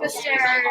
Just ar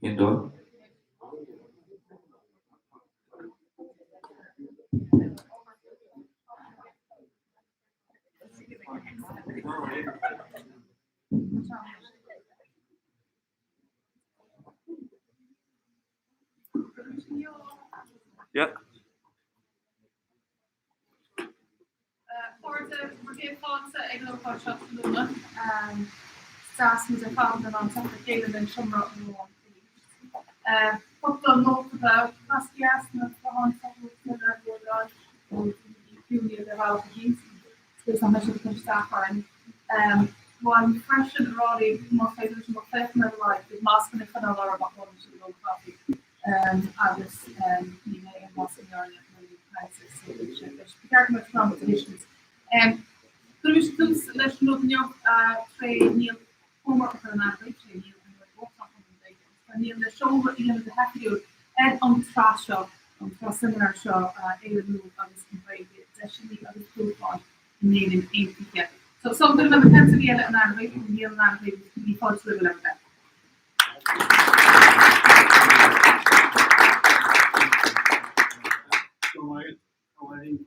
1, 2. Yeah. A chairde, bhur gcéad fáilte ag an ócáid seo tráthnóna. Is deas muid ar fad in ann teacht le chéile in seomra amháin arís. Cúpla nóta beag, nascaigí na gutháin soghluaiste le bhur dtoil nó bígí ciúin ar bhealach eicínt is nach mbeidh siad ag cur isteach orainn. Bhain freisin a rá libh más féidir leis an lucht féachana ar aghaidh, beidh mascanna ag coinneáil orthu ach bhaineann siad ó coffee. Agus ní mé an masc a ndearna mé cainte so beidh sé leis. Ba cheart go mbeadh tráth a thuiscint. Cuirimis tús leis an rud inniu tré Niall ómós a chur ar an ainmhí, tré Niall an Uachtarán agus tá Niall le seoladh a dhéanamh go hoifigiúil ar an tsraith seo, an tsraith seimineár seo, Éire Nua agus an Ghaeilge, Deiseanna agus Dúshláin in Éirinn Aontaithe. So, sula gcuirim na cainteoirí eile an ainmhí, Niall an ainmhí, bhí fáilte roimhe le bheith.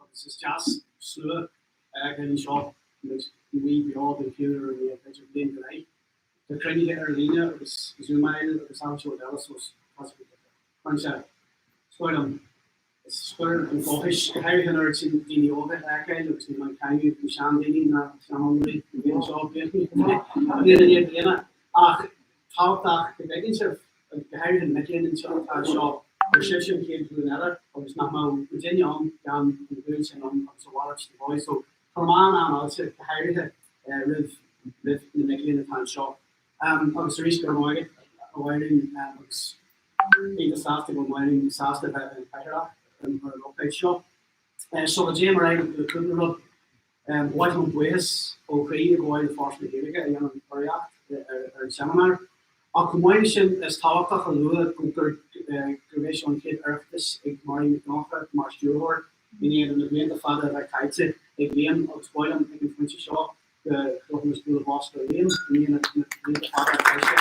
Agus is deas slua a fheiceáil anseo muid amuigh beo den chéad uair i ndiaidh b'fhéidir bliain go leith. Tá cruinnithe ar líne agus zúmáil agus achan sórt eile so cuireann sé is dóigh liom is scoir an dóchais go háirithe an oiread sin daoine óga a fheiceáil agus níl mé ag cáineadh na seandaoine ná seanfhondúirí a bhí anseo bliain i ndiaidh bliana ach tábhachtach go dtuigeann sibh, go háirithe na mic léinn anseo atá anseo, gur sibhse an chéad ghlúin eile agus nach mbeadh muidinne ann gan an ghlúin sin ann agus a mhalairt de dhóigh. So cuirim an-an-fháilte go háirithe roimh roimh na mic léinn atá anseo. Agus arís go raibh maith agat a Mháirín agus iontach sásta go bhfuil Máirín sásta bheith ina cathaoirleach ar an ócáid seo. Sula dtéim ar aghaidh le cúpla rud, ba mhaith liom buíochas ó chroí a ghabháil le Foras na Gaeilge a dhéanann urraíocht ar an seimineár. Ach chomh maith leis sin, is tábhachtach a lua gurb é seo an chéad Oireachtas ag Máirín Nic Dhonncha mar stiúrthóir i ndiaidh na blianta fada a bheith caite ag Liam agus ba mhaith liom ag an phointe seo go gcuirfimis bualadh bos do Liam i ndiaidh na blianta fada a chaith sé.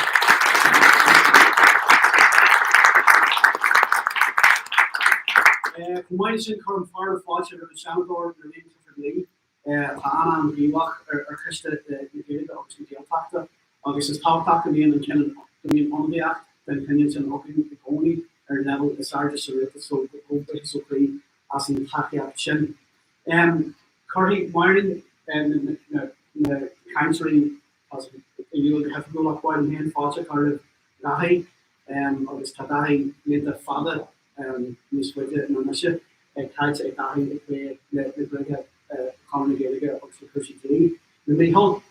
Chomh maith leis sin, cuirim fearadh na fáilte roimh an Seanadóir Lorraine Clifford-Lee, atá an-an-ghníomhach ar Choiste na Gaeilge agus na Gaeltachta agus is tábhachtach go mbíonn an cineál, go mbíonn ionadaíocht den chineál sin againn i gcónaí ar an leibhéal is airde sa rialtas so buíochas ó chroí as an tacaíocht sin. Cuirfidh Máirín na cainteoirí in iúl go hoifigiúil ach ba mhaith liom féin fáilte a chur roimh Dhaithí agus tá Daithí blianta fada níos faide ná mise, caite ag Dáithí ag plé le Gaeilge, Conradh na Gaeilge agus le cúrsaí dlí, le Mícheál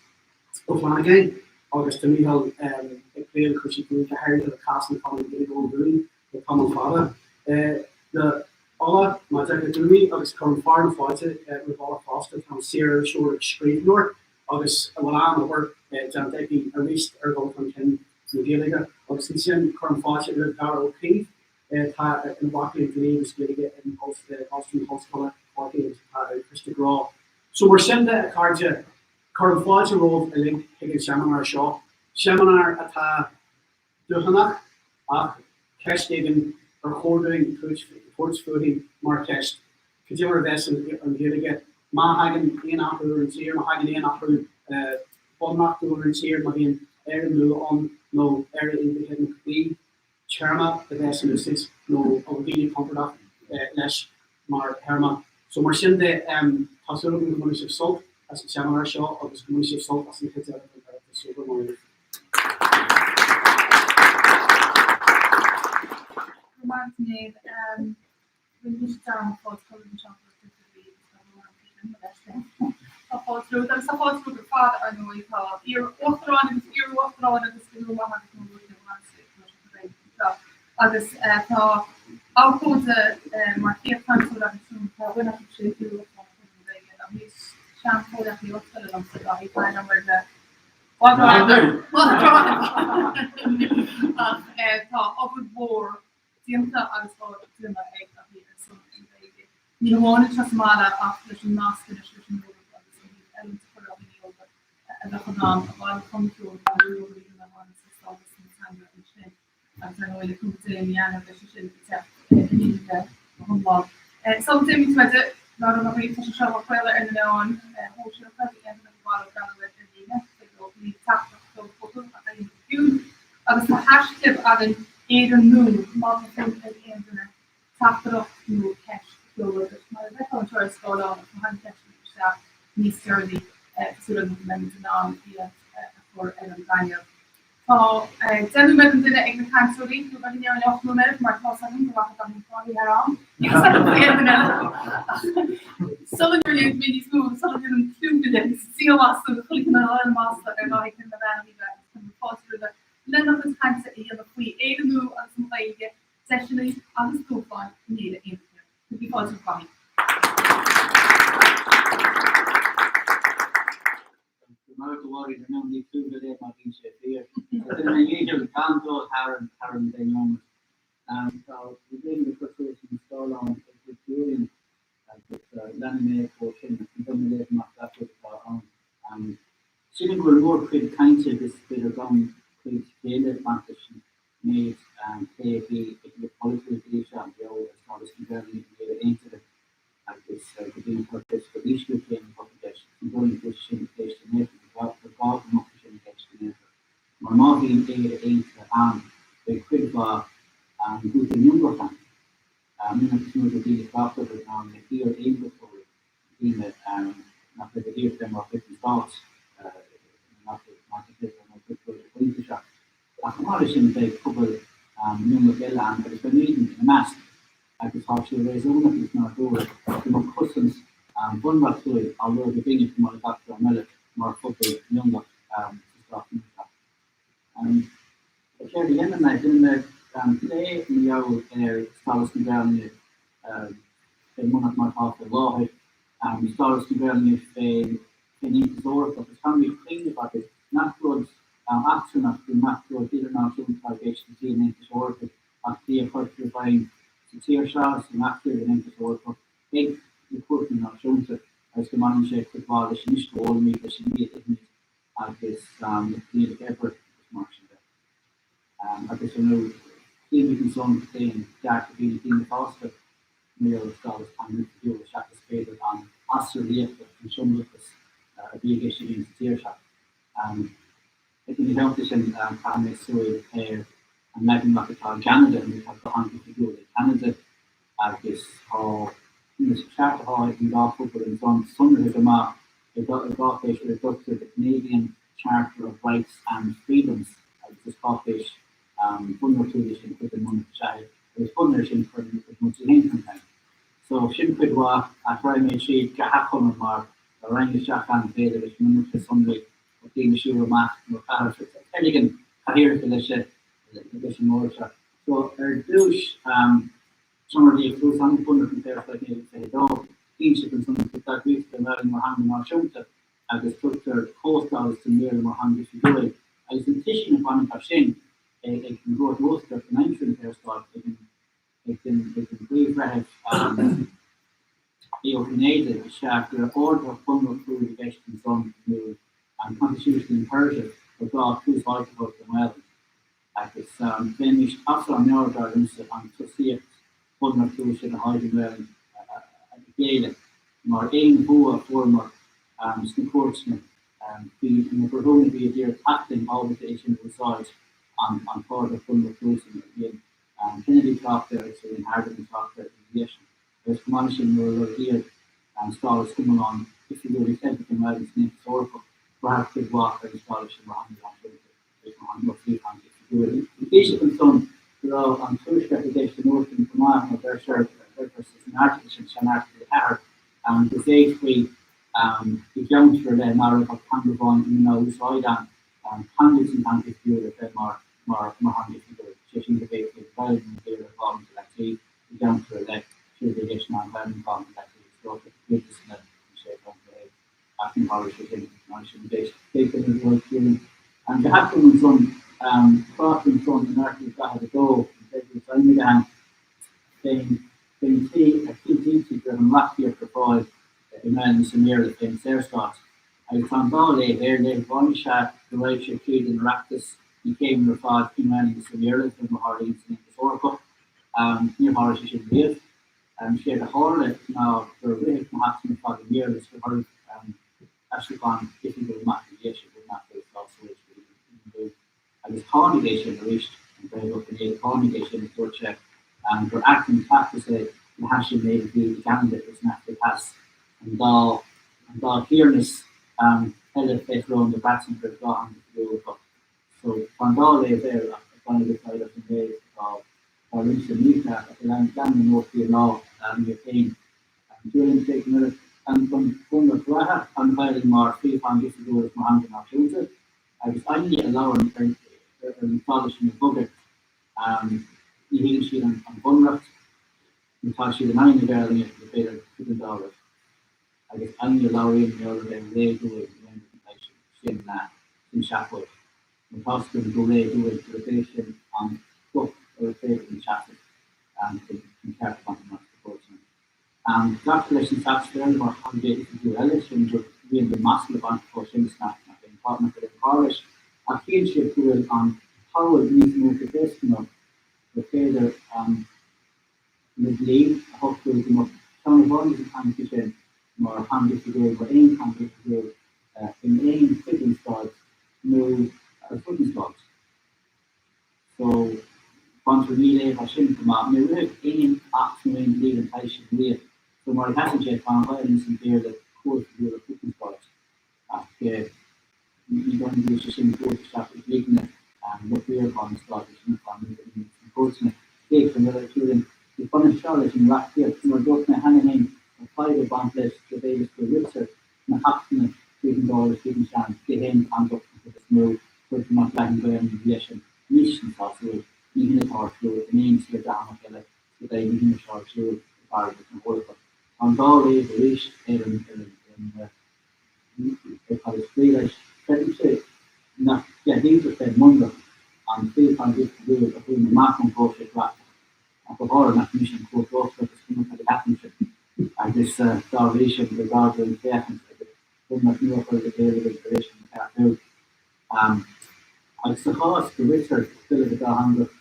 Ó Flannagáin agus tá Mícheál ag plé le cúrsaí dlí, go háirithe le cásanna Chonradh na Gaeilge ó thuaidh le tamall fada. Le Ola Majekodunmi agus cuirim fearadh na fáilte roimh Ola fosta, tá an saoririseoir agus scríbhneoir agus a bhfuil an-obair déanta aici arís ar dhul chun cinn na Gaeilge. Agus ansin cuirim fáilte roimh Darragh Ó Caoimh, atá ina mhac léinn dlí agus Gaeilge in Ollscoil na hOllscoile, Corcaigh agus atá ar an Choiste Gnó. So mar sin de, a chairde, cuirim fáilte romhaibh uilig chuig an seimineár seo, seimineár atá dúshlánach ach ceist éigin ar chóir dúinn tabhairt fúithi mar cheist, cad é mar a bheas an Ghaeilge má thagann aon athrú ar an tír, má thagann aon athrú bunreachtúil ar an tír, má bhíonn Éire nua ann nó Éire Aontaithe nó cibé téarma a bheas in úsáid nó a bhfuil daoine compordach leis mar théarma. So mar sin de, tá súil agam go mbainfidh sibh sult as an seimineár seo agus go mbainfidh sibh sult as an chuid eile den Oireachtas. So go raibh maith agaibh. Go raibh maith agat Niamh. Rinne mise dearmad fáilte a chur roimh an Seanadóir Clifford Lee agus tá brón orm faoi sin, mo leithscéal. Tá fáilte romhat agus tá fáilte romhat ar fad ar ndóigh. Tá iar-uachtaráin agus iar-uachtaráin agus go leor maith agus nó luaite ó Ansa ag Coláiste na Gaeilge anseo. Agus tá abhcóide mar chéad chainteoir againn ansin, tá dhuine acu sin, iar-uachtarán Chonradh na Gaeilge, ach níl sean-chomhghleacaí ollscoile liomsa, Dáithí, caithfidh liom roimh Ach tá obair mhór déanta agus á déanamh ag Dáithí ar son na Gaeilge. Ní hamháin anseo sa mbaile ach leis an nasc anois leis an Eoraip agus ó thaobh oiliúint a chur ar dhaoine óga a bheadh in ann a ghabháil a chumadh ceoil nó obair a dhéanamh a bhaineann le stádas na teanga ansin. Agus ar ndóigh le cúnamh Dé i mí Eanáir beidh sé sin ag teacht in inmhe go hiomlán. Sula dtéimid chuige, tá sé seo á chraoladh ar na meáin shóisialta, bhí aon duine ba mhaith leo breathnú air ar líne, tig leo líon teachtaireacht a sheoladh chugainn ach éirí go ciúin. Agus tá haischlib againn Éire Nua má tá suim ag aon duine teachtaireacht nó ceist a sheoladh agus mar a bhfeicfeá anseo ar an scáileán má thagann ceisteanna isteach níos deireanaí tá súil agam go mbeimid in ann iad a chur ar an bpainéal. Tá 10 nóiméad an duine ag na cainteoirí, nó beidh in 8 nóiméad mar tá's agam go rachaidh Dáithí Dáithí thar am. Níl fhios agam faoi aon duine eile. Sula ndéanfaidh mé níos mó, sula ndéanaim clúmhilleadh is dímheas nó chuile chineál eile masla ar Dháithí cuirim a bheannacht chuige agus cuirim fáilte roimhe lena chuid cainte a dhéanamh faoi Éire Nua agus an Ghaeilge, deiseanna agus dúshláin in Éire Aontaithe. Cuirigí fáilte roimh Dháithí. Go raibh maith agat a Mháirín, ar ndóigh ní clúmhilleadh é má bhíonn sé fíor. Déanfaidh mé mo dhícheall gan dul thar an thar an deich nóiméad. Tá rud éigin le cur suas ar an scáileán ag Rick Julian agus leanfaidh mé ó sin ach ní bheidh mé ag léamh amach gach rud atá ann. Sílim go bhfuil mórchuid cainte agus b'fhéidir gan cuid céille ag baint leis an méid plé a bhí ag lucht polaitiúil go dtí seo mar gheall ar stádas na Gaelainne in Éire Aontaithe agus go dtí an tá gceist gur ísliú céime atá i gceist. Ní dóigh liom go bhfuil sé sin i gceist in aon chor, gur gá go mbeadh sé sin i gceist in aon chor. Mar má bhíonn Éire Aontaithe ann beidh cuid mhaith grúpaí mionlach ann, mionlach is nuair a bhí daoine fásta ann na hiar-aontachtóirí, daoine nach raibh ag iarraidh bheith mar chuid den stát, nach raibh ag iarraidh bheith mar chuid den Aontas seo. Ach chomh maith leis sin beidh pobail mionlach eile ann agus beidh muidne ina measc agus tá sé réasúnach agus nádúrtha go mbeadh cosaint bhunreachtúil á lorg againne chomh maith le gach dream eile mar phobal mionlach sa stát nua seo. Céard a dhéanfaidh mé? Déanfaidh mé plé mar gheall ar stádas na Gaelainne fén mBunreacht mar atá faoi láthair, stádas na Gaelainne fén Aontas Eorpach agus caithfimid cuimhneamh againn nach rud eachtrannach nó nach rud idirnáisiúnta atá i gceist le dlí an Aontais Eorpaigh ach dlí a chuirtear i bhfeidhm sa tír seo agus i ngach tír den Aontas Eorpach ag na cúirteanna náisiúnta agus go mbaineann sé cuid mhaith leis an uisce a ólaimid, leis an mbia a ithimid agus na coinníollacha oibre agus mar sin de. Agus ar ndóigh, cífimid ansan cén dearcadh a bhíonn ag daoine fásta mar gheall ar stádas teanga oifigiúil seachas b'fhéidir an asarlaíocht, an siombalachas a bhí i gceist againn sa tír seo. Ina theannta sin, caithfidh mé súil ar an leagan amach atá i gCeanada, nó tá dá theanga oifigiúil ag Ceanada agus tá na cearta atá ag an dá phobal ansan sonraithe go maith i gcáipéis ar a dtugtar The Canadian Charter of Rights and Freedoms agus is cáipéis bunreachtúil í sin, cuid den mBunreacht is ea é. Agus bunaithe ar sin cuireann muid féin chun cinn. So sin cuid mhaith ach raghaidh mé tríd go hachomair mar dá raghainn isteach an-mhéid leis an iomarca sonraí bheadh daoine ag siúl amach nó chathair teilgean cathaoireacha leis leis an mbord seo. So ar dtús seo mar a bhí ag tús an Bunreacht an tSaorstáit 1922, cinnte ansan go dtagraítear don Ghaeilge mar theanga náisiúnta agus tugtar comhstádas don Bhéarla mar theanga oifigiúil agus an tuiscint a bhaineann as sin ag an gCúirt Uachtarach in aimsir an tSaorstáit ag an ag an bPríomh-Bhreitheamh Aodh Ó Cinnéide is ea go raibh ordaitheach bunreachtúil i gceist ansan nó an constitutional imperative gur gá tús áite a thabhairt don Ghaelainn. Agus bheimis as ár meabhair, dar liomsa, an tosaíocht bhunreachtúil sin atá ag an nGaelainn a ghéilleadh. Mar aon bhua a fuaireamar sna cúirteanna, bhí na breithiúna a bhí ag iarraidh teacht linn ábalta é sin a úsáid, an t-ordaitheach bunreachtúil sin a bhíonn Kennedy ag trácht air agus a bhíonn Hardiman ag trácht air ina dhiaidh sin. Agus chomh maith leis sin, nuair a lorgaíodh stádas iomlán oifigiúil níos leithne don Ghaeilge san Aontas Eorpach, braitheadh cuid mhaith ar an stádas sin mar theanga náisiúnta. An Taoiseach ansan go raibh an Tuaisceart i gceist an uair sin chomh maith, mar deirtear san airteagal sin, sin Airteagal 4, go bhféadfaí i gceantar ar leith nach raibh ach teanga amháin i ngnáthúsáid ann, teanga san teanga oifigiúil a bheith mar theanga oifigiúil, sé sin go bhféadfaí an Ghaeilge nó an Béarla a fhágaint i leataobh i gceantar ar leith, séard a bhí i gceist ná an Ghaeilge a fhágaint i leataobh is dócha, i gcuid de na sé chontae. Ach ní tharla sé sin, mar sin d'éist Bacon ar Roy Kieran. Go hachomair ansan, trácht ansan in Airteagal 42, an Féidir Feidhme ann fén fén tslí a chinntítear go raibh an reachtaíocht ar fáil i nGaelainn is i mBéarla fén Saorstát. Agus tá an dá léamh air, léamh amháin is ea go raibh sé tríd an Oireachtas na céimeanna ar fad i nGaelainn is i mBéarla, fé mar a tharlaíonn san Aontas Eorpach. Níor tharla sé sin riamh. Séard a tharla ná gur ritheadh na hachtanna ar fad i mBéarla is gur tháinig aistriúchán oifigiúil amach ina dhiaidh sin, rud nach bhfuil sásúil inniu. Agus tháinig é sin arís, an Breitheamh Ó Cinnéide, tháinig é sin agus dúirt sé gur ait an cleachtas é le hais an méid a bhí i gCeanada agus in Afraic Theas, an dá an dá thiarnas eile fé choróin na Breataine go raibh dá theanga oifigiúil acu. So tá an dá léamh air ach baineadh úsáid as an léamh atá Dar liomsa mícheart ach lean na nótaí an lá inniu féin. Julian Cé go mbeadh an Bunreacht reatha an Ghaelainn mar phríomhtheanga oifigiúil agus mar theanga náisiúnta, agus éinne a labhrann ar an stádas sin a bhogadh, ní thuigeann siad an Bunreacht nó tá siad in aghaidh na Gaelainne nó b'fhéidir cuid den dá rud. Agus éinne a labhraíonn mar gheall ar réadúil nó aon rud den saghas sin, sin seafóid. Nó tá 's agam go réadúil gurb é sin an chloch ar féidir linn seasamh chun ceart a bhaint amach sna cúirteanna. Glactar leis an Sacsbhéarla mar theanga oifigiúil eile, sin gur rian den masla baint dó sin is nach aon nach bhfuil aon ghá leis, ach chíonn sibh go bhfuil an tsamhail níos mó sa téacs nó gur féidir le dlí a shocrú go mbeadh ceann amháin de na teangacha sin mar theanga oifigiúil, mar aon teanga oifigiúil in aon chuid den stát nó ar fud an stáit. So, baintear míléamh as sin chomh maith. Níor ritheadh aon acht nó aon dlí den tsaghas sin riamh. So, mar a sheasann sé, tá an Ghaelainn is an Béarla comhoifigiúil ar fud an stáit. Ach ní dóigh liom go bhfuil sé sin ag tabhairt isteach i gcloigne lucht riaracháin an stáit é sin atá sna cúirteanna. Cé go bhfuil Julian ag baineann seo leis an reachtaíocht, mar a dúirt mé cheana féin, tá fadhb ag baint leis go bhféadfadh go ritear na hachtanna tríd an Dáil is tríd an Seanad go haonteangach den chuid is mó, cuirtear amach leagan Gaelainne ina dhiaidh sin. Níl sin sásúil. Ní hin atá ar siúl in aon tír dátheangach eile sa domhan, ní hin atá ar siúl i bParlaimint na hEorpa. Tá an dá léamh arís ar an ar cad is brí leis. Creidimse nach gceadaítear fén mBunreacht an phríomhtheanga oifigiúil a dhúnadh amach ón bpróiseas reachtach, ach go háirithe nach mise an Chúirt Uachtarach, is cuma cad a cheapaimse, agus dá bhrí sin gur gá dúinn féachaint agus Bunreacht nua a chur le chéile againn tar éis an cheartú. Agus sa chás go ritear bille go dátheangach,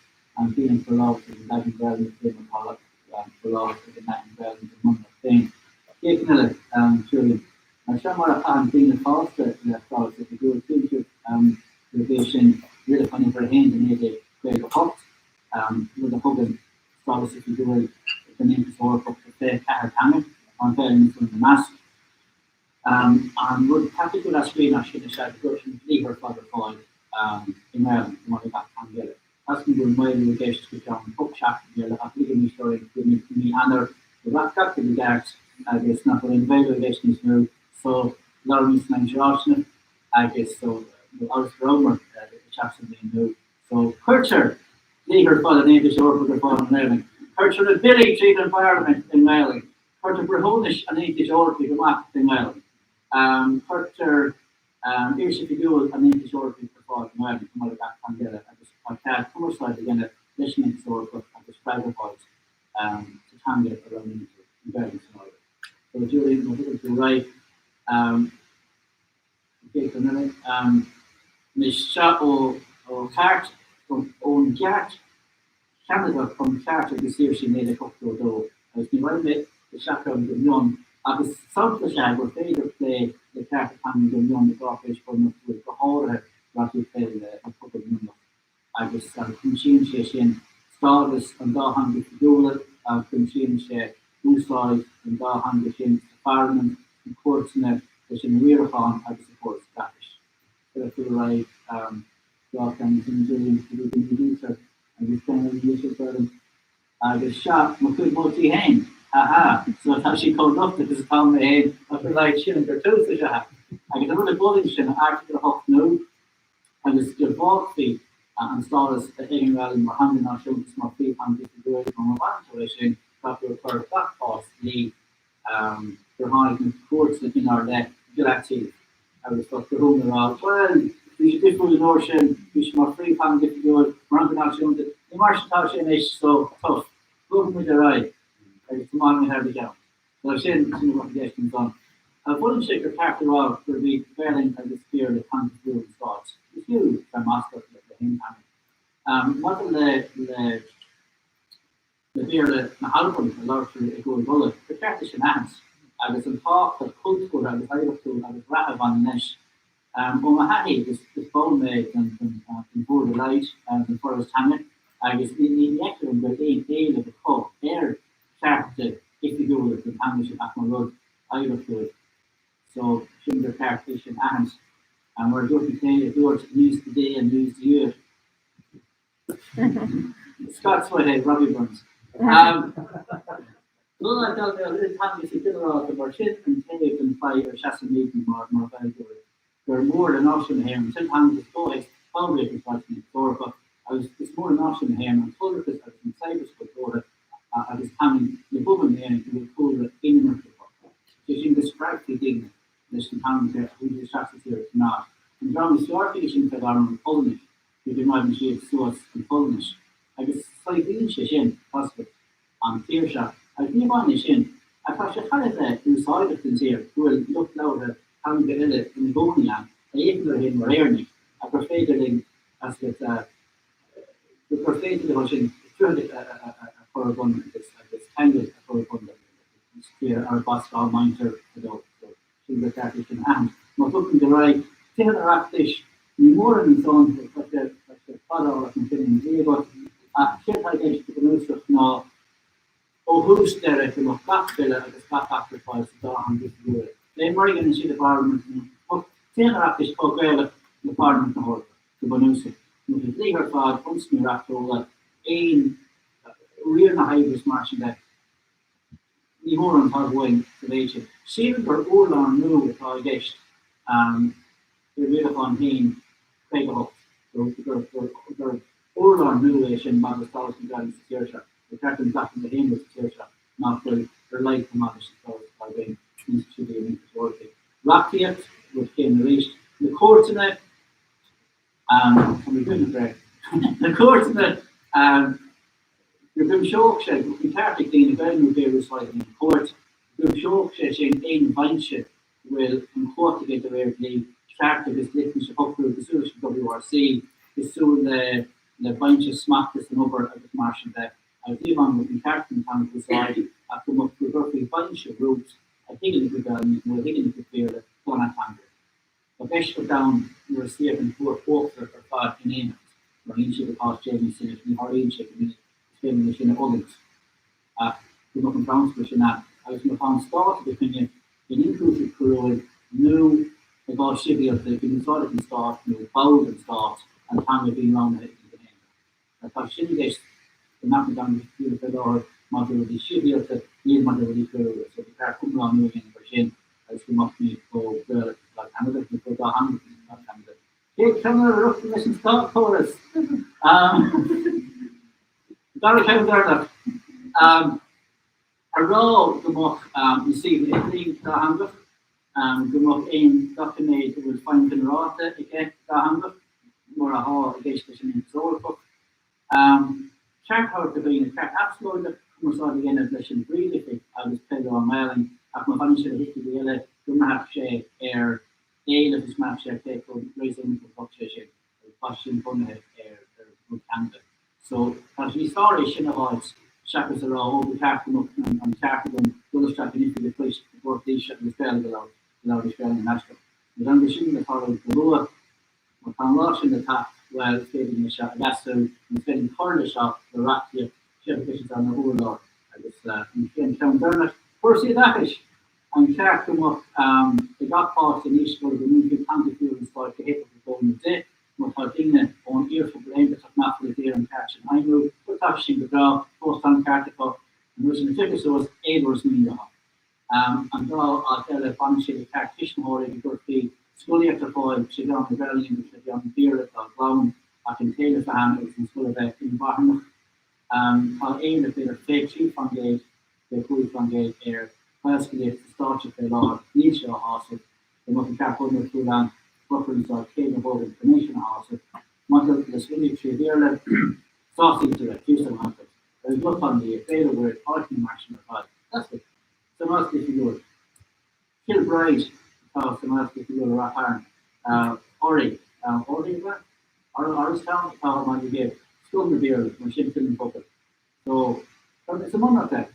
bíonn forlámhas ag an leagan Gaelainne fé mar atá forlámhas ag an leagan Gaelainne den mBunreacht féin. Cén eile, Julian? Mar seo mar a chaitheann daoine fásta le stádas oifigiúil. Tuigeann sibh gurb é sin Rialachán Uimhir 1 de 1958, rud a thugann stádas oifigiúil don Aontas Eorpach do 24 teanga, tá an Ghaelainn ina measc. An rud praiticiúil as faoi ná sin is ea go gcuirtear na dlíthe ar fad ar fáil i nGaelainn, chomh maith le gach teanga eile. Tá 's agam go bhfuil maolú i gceist go ceann 8 seachtaine eile ach ligimis orainn go bhfuil mí Eanáir go raibh gach rud i gceart agus nach bhfuil aon mhaolú i gceist níos mó so labhraímis san aimsir áiseanna agus so nó agus go rabhamar isteach sa mbliain nua so cuirtear dlíthe ar fáil an Aontais Eorpaigh ar fáil i nGaelainn. Cuirtear na billí tríd an bParlaimint i nGaelainn. Cuirtear breithiúnais an Aontais Eorpaigh amach i nGaelainn. Cuirtear Iris Oifigiúil an Aontais Eorpaigh ar fáil i nGaelainn chomh maith le gach teanga eile agus tá cead cumarsáid a dhéanamh leis an Aontas Eorpach agus freagra a fháilt sa teanga a roghnaíonn tú, an Ghaelainn san áireamh. So Julian, má thugann tú ar aghaidh, an chéad cheann eile, anois seo ó chairt, ón gCairt Cheanadach um Chearta agus Saoirsí 1982 agus ní raghaidh mé isteach ann go mion ach is sampla is ea gur féidir plé le cearta teanga go mion i gcáipéis bhunreachtúil, go háirithe nuair atá tú ag plé le pobal mionlach agus cuimsíonn sé sin stádas an dá theanga oifigiúla agus cuimsíonn sé úsáid an dá theanga sin sa pharlaimint, sna cúirteanna, leis an riarachán agus sa chóras oideachais. Cuirfidh tú ar aghaidh dá cheann sin Julian go dtí go n-ídítear agus déanann an Díseart orm. Agus seo mo chuid moltaí féin, ha ha, so tá sí chomh docht agus atá mé féin ach ar a laghad sílim gur tús is ea. Agus an rud a mholaim sin ná Airteagal 8 nua agus go bhfágfaí an stádas ag an nGaelainn mar theanga náisiúnta is mar phríomhtheanga oifigiúil mar má bhaineann tú leis sin tá tú ag cur gach cás dlí gur tháinig na cúirteanna inár leith go leataobh agus tá cruthúnas a rá, bhuel, bhí sé difriúil an uair sin, bhí sé mar phríomhtheanga oifigiúil, mar theanga náisiúnta, ní mar sin atá sé anois, so, tough, bogfaidh muid ar aghaidh agus tiomáinfidh muid thar do cheann. So sin, sin a bheadh i gceist ansan. Molaimse gur ceart a rá gurb iad Gaelainn agus Béarla teanga oifigiúil an stáit, is fiú bheith maslach le haon teanga. Maidir le, le. le Béarla na hAlban a labhartar i gCúige Uladh, ba cheart é sin a aithint, agus an tábhacht chultúrtha agus oidhreachtúil agus reatha a bhaineann leis. Ó mo thaithí, is ball mé den Bhord a laghad, den Foras Teanga, agus ní fheictear dom go bhfuil aon éileamh acu ar chearta oifigiúla don teanga sin ach mar rud oidhreachtúil. So, sin gur ceart é sin a aithint. Mar a dúirt an té a dúirt 'News today and news to you'. Scotsman é Robbie Burns. Teanga go ginearálta mar sin an taobh den fadhb ar seasaimidne mar mar Ghaeilgeoirí gur mór le náisiún na hÉireann an t-ilteangachas i gcomhthéacs ballraíocht an stáit san Aontas Eorpach agus is mór le náisiún na hÉireann an t-iolrachas agus an saibhreas cultúrtha agus teangan na bpobal in Éirinn a bhfuil cúlra inimirceach acu. Sé sin go spreagfaí daoine leis an teanga a thabhairt isteach sa tír sa náid. An dream is fearr chuige sin fé láthair an Pholainnis. go gcoimeádann siad suas an Pholainnis agus saibhríonn sé sin, tá 's agat, an tír seo. Agus ní amháin é sin, ach tá sé thar a bheith úsáideach don tír go bhfuil lucht labhartha teanga eile ina gcónaí ann a fhéachann orthu féin mar Éireannaigh ach gur féidir linn, tá 's agat, gur féidir leo sin droichead a chur ar bun agus agus ceangal a chur ar bun le tír arb as dá muintir fadó. Sin gur ceart é sin a aithint. Má bhogann muid ar aghaidh, Tithe an Oireachtais, ní mórán ansan, tá sé tá sé fadálach mar sin an dlí agat, ach céard atá i gceist go bunúsach ná ó thús deireadh go mbeadh gach bille agus gach acht ar fáil sa dá theanga oifigiúla. Fé mar a dhéanann siad i bParlaimint na bheadh Tithe an Oireachtais chomh Gaelach le Parlaimint na hEorpa, go bunúsach. Nó na dlíthe ar fad, ionstraimí reachtúla, aon riar na hoibre is mar sin de. Ní mórán atá uainn sa mhéid sin. Sílim gur urlár nua atá i gceist i Rialachán 1, 58, gur urlár nua é sin maidir le stádas na Gaeilge sa tír seo. Ba cheart dúinn glacadh le haon rud sa tír seo nach bhfuil ar a laghad chomh maith leis an stádas atá againn in institiúidí an Aontais Eorpaigh. Reachtaíocht, rud céanna arís. Na cúirteanna. Tá mé ag breith. Na cúirteanna go gcuimseodh sé, go mbeadh an ceart ag daoine Gaeilge nó Béarla a úsáid in aon chúirt, go gcuimseodh sé sin aon bhinse go bhfuil an chumhacht aige de réir dlí ceart agus dliteanais a shocrú, cosúil leis an WRC, cosúil le le binse smachta san obair agus mar sin de, agus ní amháin go mbeadh an ceart an teanga a úsáid ach go mbeadh go gcuirfí binse romhat a thuigeann a gcuid Gaeilge nó a thuigeann a gcuid Béarla gan ateangaire. Bheadh eisceacht ann nuair a suíodh an Chúirt Uachtarach ar fad in éineacht, tarlaíonn sé i gcás Jamie Sinnott, ní tharlaíonn sé go minic, is féidir linn é sin a fhulaingt, ach go mbeadh an prionsabal sin ann. Agus má tá an Stát i do choinne in ionchúiseamh coiriúil nó i gcás sibhialta, go n-úsáidfeadh an Stát nó ball den Stát an teanga a bhíonn roghnaithe ag an gfinné. tá sin i gceist go nach na dteangacha oifigiúla faoi láthair maidir le rudaí sibhialta, níl maidir le rudaí coiriúla. So ba cheart iomlánú a dhéanamh ar sin agus go mbeadh muid chomh Gaelach is atá Ceanada nó chomh dátheangach is atá Ceanada. Chéad cheann eile a rochtain leis an státchóras. Dara ceann deireanach. A rá go mbeadh na suíomhanna idirlín dátheangach, go mbeadh aon doiciméad a bhfuil feidhm ghinearálta aige dátheangach, mar atá i gceist leis an Aontas Eorpach. Ceart a thabhairt do dhaoine ceart absalóideach cumarsáid a dhéanamh leis an bPríomh-Oifig agus plé leo i nGaelainn ach má bhaineann sé le hoifigí eile go mbraithfeadh sé ar éileamh is go mbraithfeadh sé ar cé chomh réasúnta a bheadh sé sin agus tá sin bunaithe ar rud Ceanada. So tá sé níos fearr é sin a fháilt seachas a rá ó ba cheart go mbeadh an ceart agam dul isteach in oifig an phoist i bPort Laoise agus Gaeilge a labhairt, go labhraís Gaelainn in aisteach. Nó gan sin le tarlú go luath, má tá an lá sin le teacht, bhuel, is féidir linn é seo a leasú nó is féidir linn cur leis seo le reachtaíocht, séard atá i gceist ar na hurláir agus an ceann deireanach, cúrsaí oideachais! An ceart go mbeadh ag gach páiste i naíscoil go múinfí teanga oifigiúil an stáit go héifeachtach dó nó di? Má tá daoine ón fhíorphobal aontachtach nach bhfuil ag iarraidh an ceart sin a fheidhmiú, bhuel tá sé sin go breá, fós tá an ceart acu an uair sin a phiocadh suas, éadóir is míle acu. An dá alt eile, baineann siad le ceart tuismitheoirí go gcuirfí scolaíocht ar fáil trí mheán na Gaelainne nó trí mheán an Bhéarla dá gclann ach an t-éileamh a bheith ann agus an scoil a bheith inmharthanach. Tá éileamh b'fhéidir 23%, 25% ar Ghaelscolaíocht sa stát seo faoi láthair, níl sé á shásamh. Go mbeadh an ceart bunreachtúil ann, b'fhearr an stát céad a thógaint chun é sin a shásamh. Maidir le scolaíocht trí Bhéarla, sásaítear é, fiú sa nGaeltacht. Ar an gClochán Liath, Béal an Mhuirthead, áiteanna mar sin ar fad. That's it. Sa nGaelscoil Oifigiúil. Cill Bhríde atá sa nGaelscoil Oifigiúil i Rath Chairn. Árainn. Árainn ab ea? Oristown atá i mBaile Ghib. Scoil na Béarla, mar sin filleann an focal. So, is i mbunreacht é.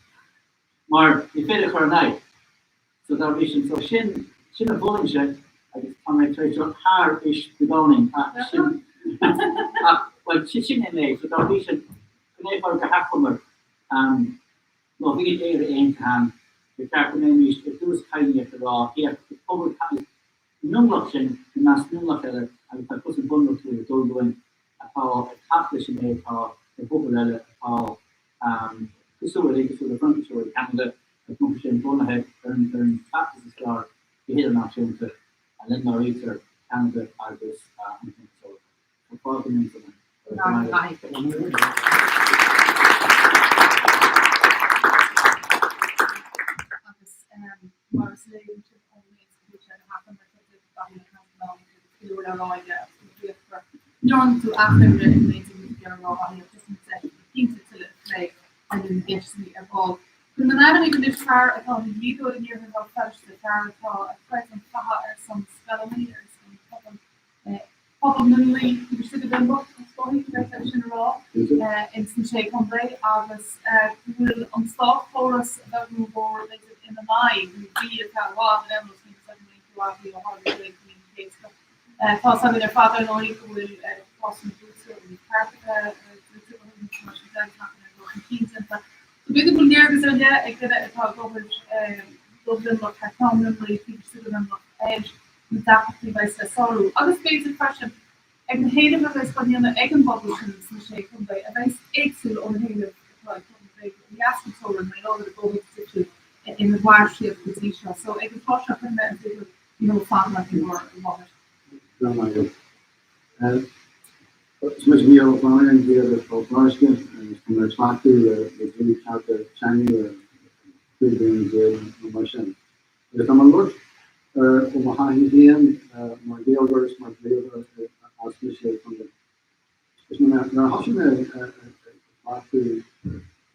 Mar ní féidir a chur in aghaidh. So dá bhrí sin, so sin, sin a mholfainnse agus tá mé tar éis dul thar is beagáinín ach sin, ach bhuel sin sin é mé. So dá bhrí sin, chun é a chur go hachomair, má bhíonn Éire aontaithe ann, ba cheart go mbeimis i dtús cadhnaíocht a rá, féach, is pobal mionlach sinn i measc mionlach eile agus tá cosaint bhunreachtúil ag dul uainn atá ag teacht leis an méid atá i bpobail eile atá cosúil linn, cosúil le Frainciseoirí Cheanada, agus go mbeadh sin bunaithe ar an ar an chleachtas is fearr go hidirnáisiúnta, lena n-áirítear Ceanada agus an tAontas Eorpach. Tá fáilte romhat ann. Agus mar is léir ón méid a dúirt sé go hachomair, tá David Daithí Ó Ceannabháin agus go leor le rá aige agus go bhféadfar ndearna tú achoimre ar an méid a bhí tú ag iarraidh a rá ach níl tusa ina deis cinnte tuilleadh a phlé le linn na gceisteanna ar ball. Cuirfidh mé in ainm anois fear atá ina dhlíodóir in iarthar Bhéal Feirste, fear atá ag troid an chatha ar son scoileanna, ar son pobal pobal mionlaigh taobh istigh de Mhionlach, is dóigh go bhféadfá é sin a rá, ins na Sé Chontae agus go bhfuil an státchóras a bheag nó a mhór b'fhéidir ina n-aghaidh, nó bhí ar feadh i bhfad ar aon nós, níl fhios agam an aontóidh tú ó tharla go bhfuil an chéad scoth. Tá a fhios againn ar fad ar ndóigh go bhfuil cásanna brúite nó cearta druidte go hiomlán mar sin de agus nach bhfuil aon dul chun cinn déanta. So b'fhéidir go bhfuil léargas ar leith ag duine atá ag obair do mhionlach thar ceann mionlaigh taobh istigh de mhionlach ar na deacrachtaí a bheas le sárú agus b'fhéidir freisin ar na héilimh a bheas á ndéanamh ag an bpobal sin sna Sé Chontae a bheas éagsúil ó na héilimh atá ag pobal b'fhéidir ó dheas den teorainn mar gheall ar an gCóvid difriúil ina mhair siad go dtí seo. So ag an tráth seo cuirfidh mé an briathar Micheál Ó Flannabhra i bhur láthair. Go raibh maith agat. Is mise Micheál Ó Flannabhra, dlíodóir as Port Láirge agus tá mé ag cleachtadh le dlí cearta teanga le 15 bliana nó mar sin. Agus tá mé ag labhairt ó mo thaithí féin mar Ghaeilgeoir is mar dhlíodóir as na Sé Chontae. Is nuair a thosaigh mé ag cleachtadh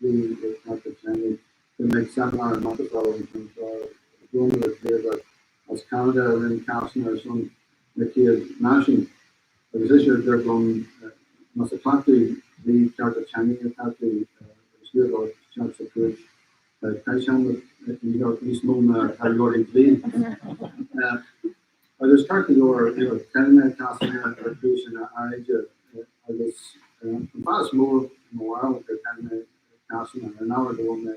dlí le cearta teanga, bhí mé ag seimineár i Microsoft an ceann seo agus bhuail mé le dlíodóir as Ceanada a rinne cásanna ar son na chéad náisiún. Agus ise a dúirt liom, más ag cleachtadh dlí cearta teanga atá tú agus tú ag dul isteach sa chúirt, Caithfidh níos mó ná taidhleoirí dlí. Agus ceart go leor, chaill mé cásanna ar chúiseanna airgid agus an fáth is mó i mo bharúil gur chaill mé cásanna ar an ábhar go bhfuil mé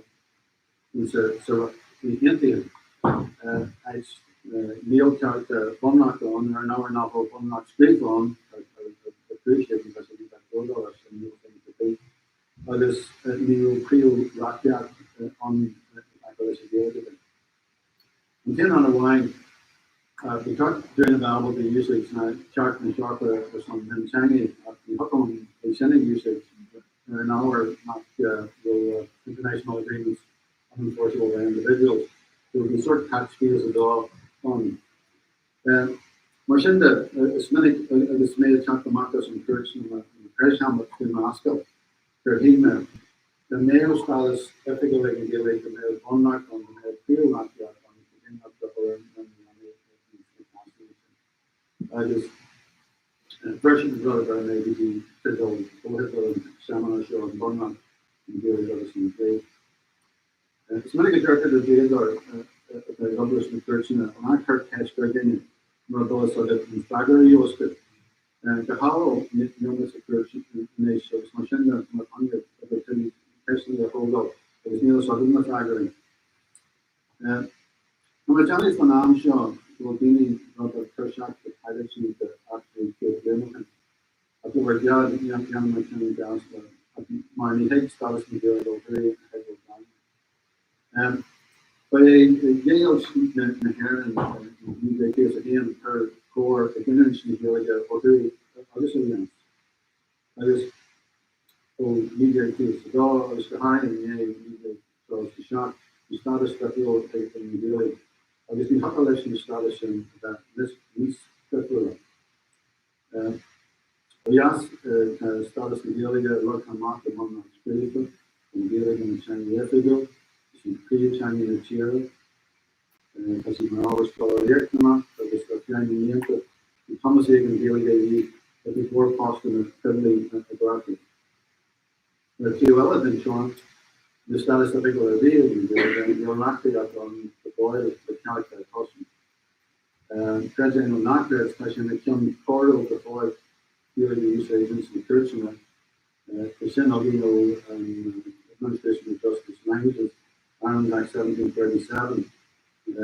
sa Ríocht Aontaithe, áit níl cearta bunreachta ann, ar an ábhar nach bhfuil bunreacht scríofa ann ar chúis éigin, tá sé iontach dódóireach, níl. reachtaíocht ann i dtaca leis an Ghaeilge de. An t-aon rud amháin, ba cheart dúinn a bheith ábalta úsáid Ceart na hEorpa ar son mionteangaí ach ní thiocfadh liom é sin a úsáid ar an ábhar nach bhfuil international agreements unenforceable by individuals. So bhí sórt catch 22 ann. Mar sin de, is minic agus mé ag teacht amach as an chúirt nó mo phreashamad faoi m'ascaill gur shíl mé dá mbeadh stádas oifigiúil ag an Ghaeilge, go mbeadh bunreacht ann, go mbeadh príomh-reachtaíocht ann, go ndéanfadh dochar ar na leanaí sna cásanna sin. Agus freisin an rud a bheir mé go dtí teideal, fotheideal an seimineáir seo, an Bunreacht, an Ghaeilge agus an Dlí. Is minic a deirtear le dlíodóir atá ag obair sna cúirteanna, an ea cuir ceist ar dhuine mura bhfuil fhios agat an freagra a gheobhas tú. Go háirithe níl mé sa chúirt anois agus mar sin de má tá ag obair tuilleadh ceisteanna a thógáil agus níl fhios agam na freagraí. Tá mé ag déanamh faoin am seo go bhfuil daoine rud beag tuirseach de tagairtí d'eachtraí 100 bliain ó shin. Ach le bhur gcead, déanfaidh mé cinneadh deas le, mar ní thig stádas na Gaeilge ó thuaidh a thuigbheáil gan é. Ba é deighilt na hÉireann i 1901 cor cóir i gcinniúint na Gaeilge ó thuaidh agus ó dheas. Agus ó 1902 agus go háirithe i ndiaidh 1937 bhí stádas difriúil ag an Ghaeilge agus ní thiocfadh leis an stádas sin a bheith níos difriúla. Ó dheas, tá stádas na Gaeilge leagtha amach i mBunreacht scríofa, an Ghaeilge ina teanga oifigiúil, is í príomhtheanga na tíre, tá sí mar ábhar scoile riachtanach agus ar feadh na mblianta bhí cumas ag an Ghaeilge í i gcuid mhór postanna poiblí a ghlacadh. Ar an taobh eile den teorainn, níl stádas oifigiúil ar bith ag an Ghaeilge, níl reachtaíocht ann go fóill le cearta a chosaint. Creid é nó ná creid, tá sé ina cion coiriúil go fóill Gaeilge a úsáid ins na cúirteanna. Tá sin againn ó an Administration of Justice Languages, Ireland Act 1737.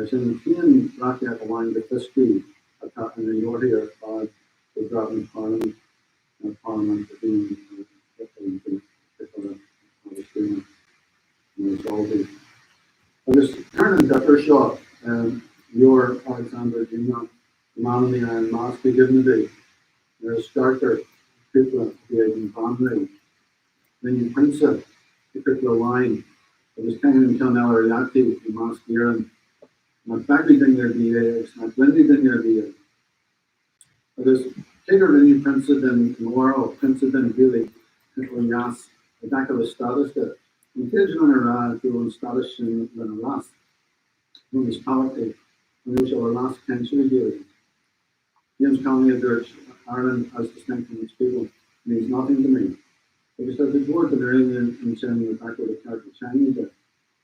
Sin an t-aon reachtaíocht amháin go fios domh atá ina dhíorthaí ar fad ó Brabant Parliament, parlaimint a bhí ag Agus cuireann an difear seo leabhar Alexander Dumas, The Man in the Iron Mask i gcuimhne domh, nuair a scartar cúpla a bhí ag an Bhanríon. Rinneadh prionsa de chúpla amháin agus caitheadh an ceann eile ar leataobh i masc iarainn. Nach bhfeicfeadh duine ar bith é agus nach gcluinfeadh duine ar bith é. Agus cé gur rinneadh prionsa den mhór prionsa den Ghaeilge ó dheas i dtaca le stádas de, ní féidir linn a rá go raibh an stádas sin lena leas, nó níos tábhachtaí, an raibh sé le leas cainteoirí Gaeilge. James Connolly a dúirt, Ireland as distinct from its people means nothing to me. Agus tá cuid mhór den fhírinne ansin i dtaca le cearta teanga de.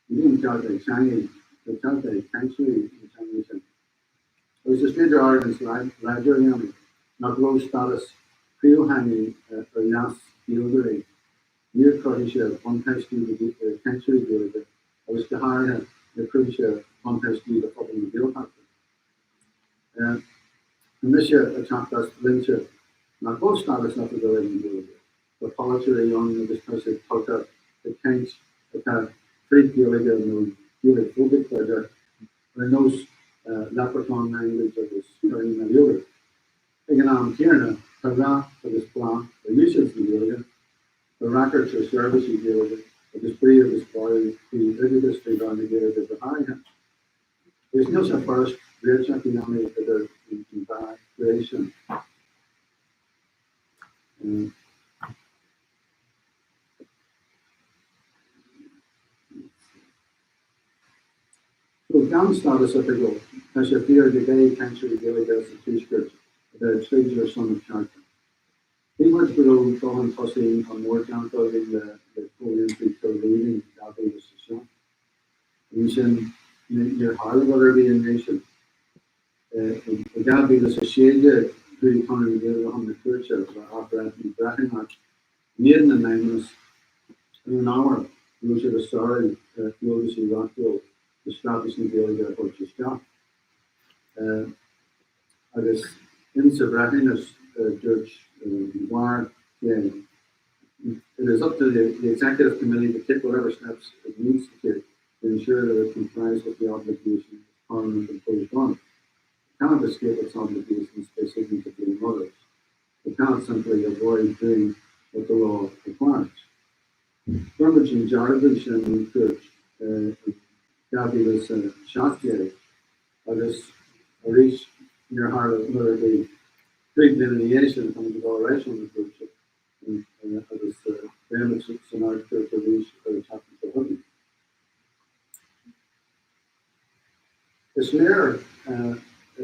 Ní an ceart ag teangaidh, tá cearta ag cainteoirí na teanga sin. Agus is féidir argóint láidir a dhéanamh nach raibh stádas príomhtheanga ar leas Gaeilgeoirí, níor chruthaigh sé buntáistí do chainteoirí Gaeilge agus go háirithe níor chruthaigh sé buntáistí do phobal na Gaeltachta. Tá mise ag teacht as dlínse nach bhfuil stádas oifigiúil ag an Ghaeilge. Tá polaiteoirí ann agus tá siad tugtha do chaint atá frith-Ghaeilge nó Gaeilge-phobic b'fhéidir, ar nós leprechaun language agus curry my yogurt. Ag an am céanna, tá rath agus bláth ar úsáid na Gaeilge, tá ráchairt ar sheirbhísí Gaeilge agus brí agus borradh faoi oideachas trí mheán na Gaeilge go háirithe. Agus níl sé furast réiteach a dhéanamh idir an dá ghné sin. So, gan stádas oifigiúil, tá sé fíor go gcaithfidh cainteoirí Gaeilge sa Tuaisceart a bheith ag troid ar son a gcearta. Shíl muid go raibh dul chun tosaigh an-mhór déanta againn le Comhaontú Chill Rímhinn 2007. Ansin, níor tharla rud ar bith i ndiaidh sin. I 2016, chuaigh Conradh na Gaeilge chun na cúirte le athbhreithniú breithiúnach in éadan an fheidhmeannais ar an ábhar go raibh siad ag sárú dualgaisí reachtúil le Straitéis na Gaeilge a thabhairt isteach. Agus insa bhreithiúnas, dúirt Maguire, J. It is up to the, the Executive Committee to take whatever steps it needs to take to ensure that it complies with the obligations Parliament imposed on it. It cannot escape its obligations by seeking to blame others. It cannot simply avoid doing what the law requires. Fuair muid an dearbhú sin ón Chúirt in 2017 agus arís níor tharla rud ar bith. 5 bliana ina dhiaidh sin tá muid ag dul ar ais chun na cúirte agus beidh muid san Ard-Chúirt arís ar an tseachtain seo chugainn. Is léir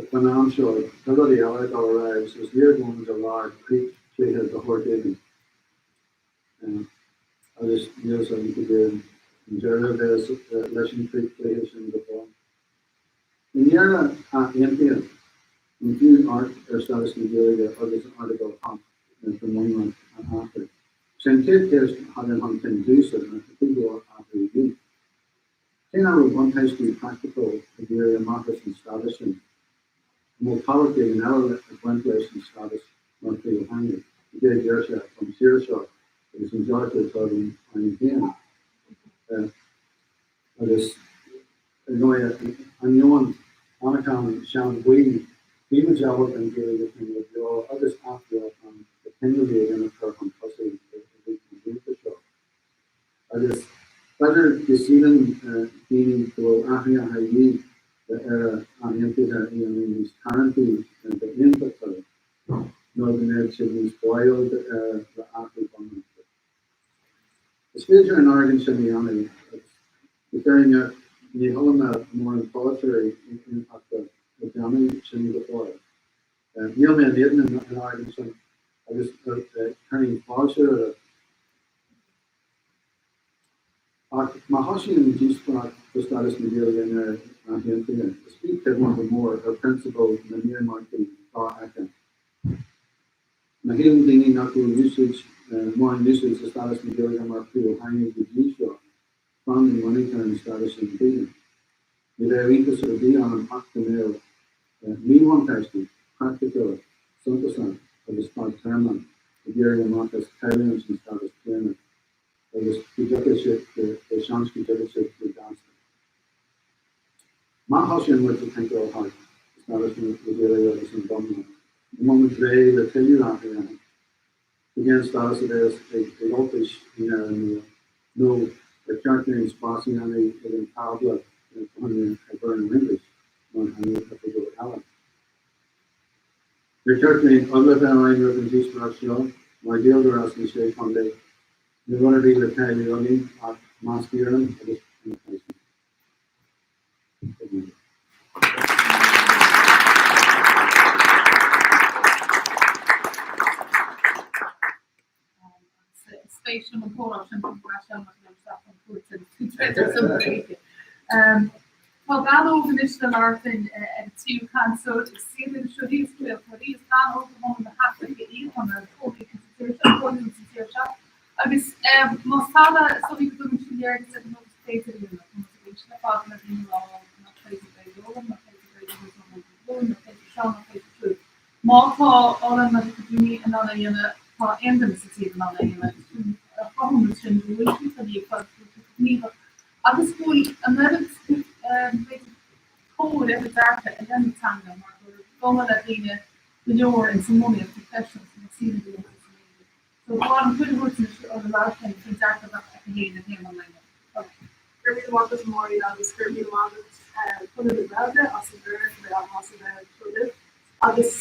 faoin am seo tá rudaí eile ag dul ar aghaidh agus is léir go bhfuil muid i lár creatchluiche de shórt éigin. Agus níl 's agam cad é an deireadh a bheas leis an chreatchluiche sin go fóill. I nDéire athaontaithe, ní fiú amharc ar stádas na Gaeilge agus Airteagal 8 den Bhunreacht a athrú. Is é an chéad cheist a thagann chun cinn domhsa ná cad chuige a bhfuil athrú de dhíth? Cé nach raibh buntáistí praiticiúil ag éirí amach as an stádas sin? An bhfuil tábhacht éigin eile ag baint leis an stádas mar phríomhtheanga? Cad é a deir sé don tír seo agus an dearcadh atá againn orainn féin? Agus ar ndóigh, ainneoin anachain seanbhuí, bímid ábalta an Ghaeilge a choinneáil beo agus athbheochan de chineál éigin a chur chun tosaigh i rith na mblianta seo. Agus b'fhéidir go síleann daoine go bhfuil athruithe de dhíth le Éire athaontaithe a dhéanamh níos tarraingtí d'aontachtóirí, nó go mbeadh siad níos báúil d'Éire le athrú bunreachta. Is féidir an argóint sin a dhéanamh agus, go fírinneach, ní chuala mé mórán polaiteoirí aontachtacha ag déanamh sin go fóill. Níl mé in éadan an argóint sin agus chuirfinn fáilte roimhe. Ach má thosaíonn díospóireacht faoi stádas na Gaeilge in Éire athaontaithe, is fiú cuimhneamh go mór ar phrionsabal na n-iarmhairtí dofheicthe. Má shíleann daoine nach bhfuil úsáid, mórán úsáid as stádas na Gaeilge mar phríomhtheanga go dtí seo, fan go mbainfear an stádas sin díobh. Ní bheadh iontas ar bith orm ach go mbeadh míbhuntáistí praiticiúla suntasach agus fadtéarmach ag éirí amach as cailliúint an stádas céanna agus go dtiocfaidh siad go seans go dtiocfaidh siad go gasta. Má thosaíonn muid ag tincéáil thart i stádas na Gaeilge agus an Bhunreacht, an bhfuil muid réidh le tuilleadh athruithe? Cad é an stádas a bheas ag Ultais in Éire nua nó ar cheart dúinn spás a dhéanamh ag an tábla fá choinne Hiberno-English mar theanga oifigiúil eile? Níor cheart dúinn eagla a bheith orainn roimh an díospóireacht seo, mar Ghaeilgeoir as na Sé Chontae, níl rud ar bith le cailleadh againn ach más fíor agus an Spéis liom an comhrá sin Tá bean óg anois le labhairt linn ar an tríú cainteoir is iad seo thíos craoltóirí is bean óg ó na hAfraice í atá ina cónaí sa tír seo, cónaí sa tír seo. Agus más tharla is dóigh go dtugann sin léargas ar an rud is féidir a dhéanamh, tá muid ag éisteacht le fada le daoine ag rá nach féidir Gaeilge a fhoghlaim, nach féidir Gaeilge a úsáid mar nach féidir seo, nach féidir siúd. Má tá Olann agus na daoine in ann é a dhéanamh, tá aon duine sa tír in ann é a dhéanamh agus sin cruthúnas sin go bhfuil siad líofa agus go bhfuil siad gníomhach agus go bhfuil an oiread b'fhéidir tóir ar a dearcadh i leith na teanga mar gur dona le daoine go leor ins an mbunaíocht ag feiceáil sna saoire go leor sa Ghaeilge. So ba mhaith liom cuireadh a thabhairt anois ar labhairt linn faoin dearcadh a bheadh aici féin ar théama an lae inniu. Go raibh míle maith agat a Mháirín agus go raibh míle maith agat Conradh na Gaeilge as an gcuireadh go mbeidh áthas a bheith anseo libh. Agus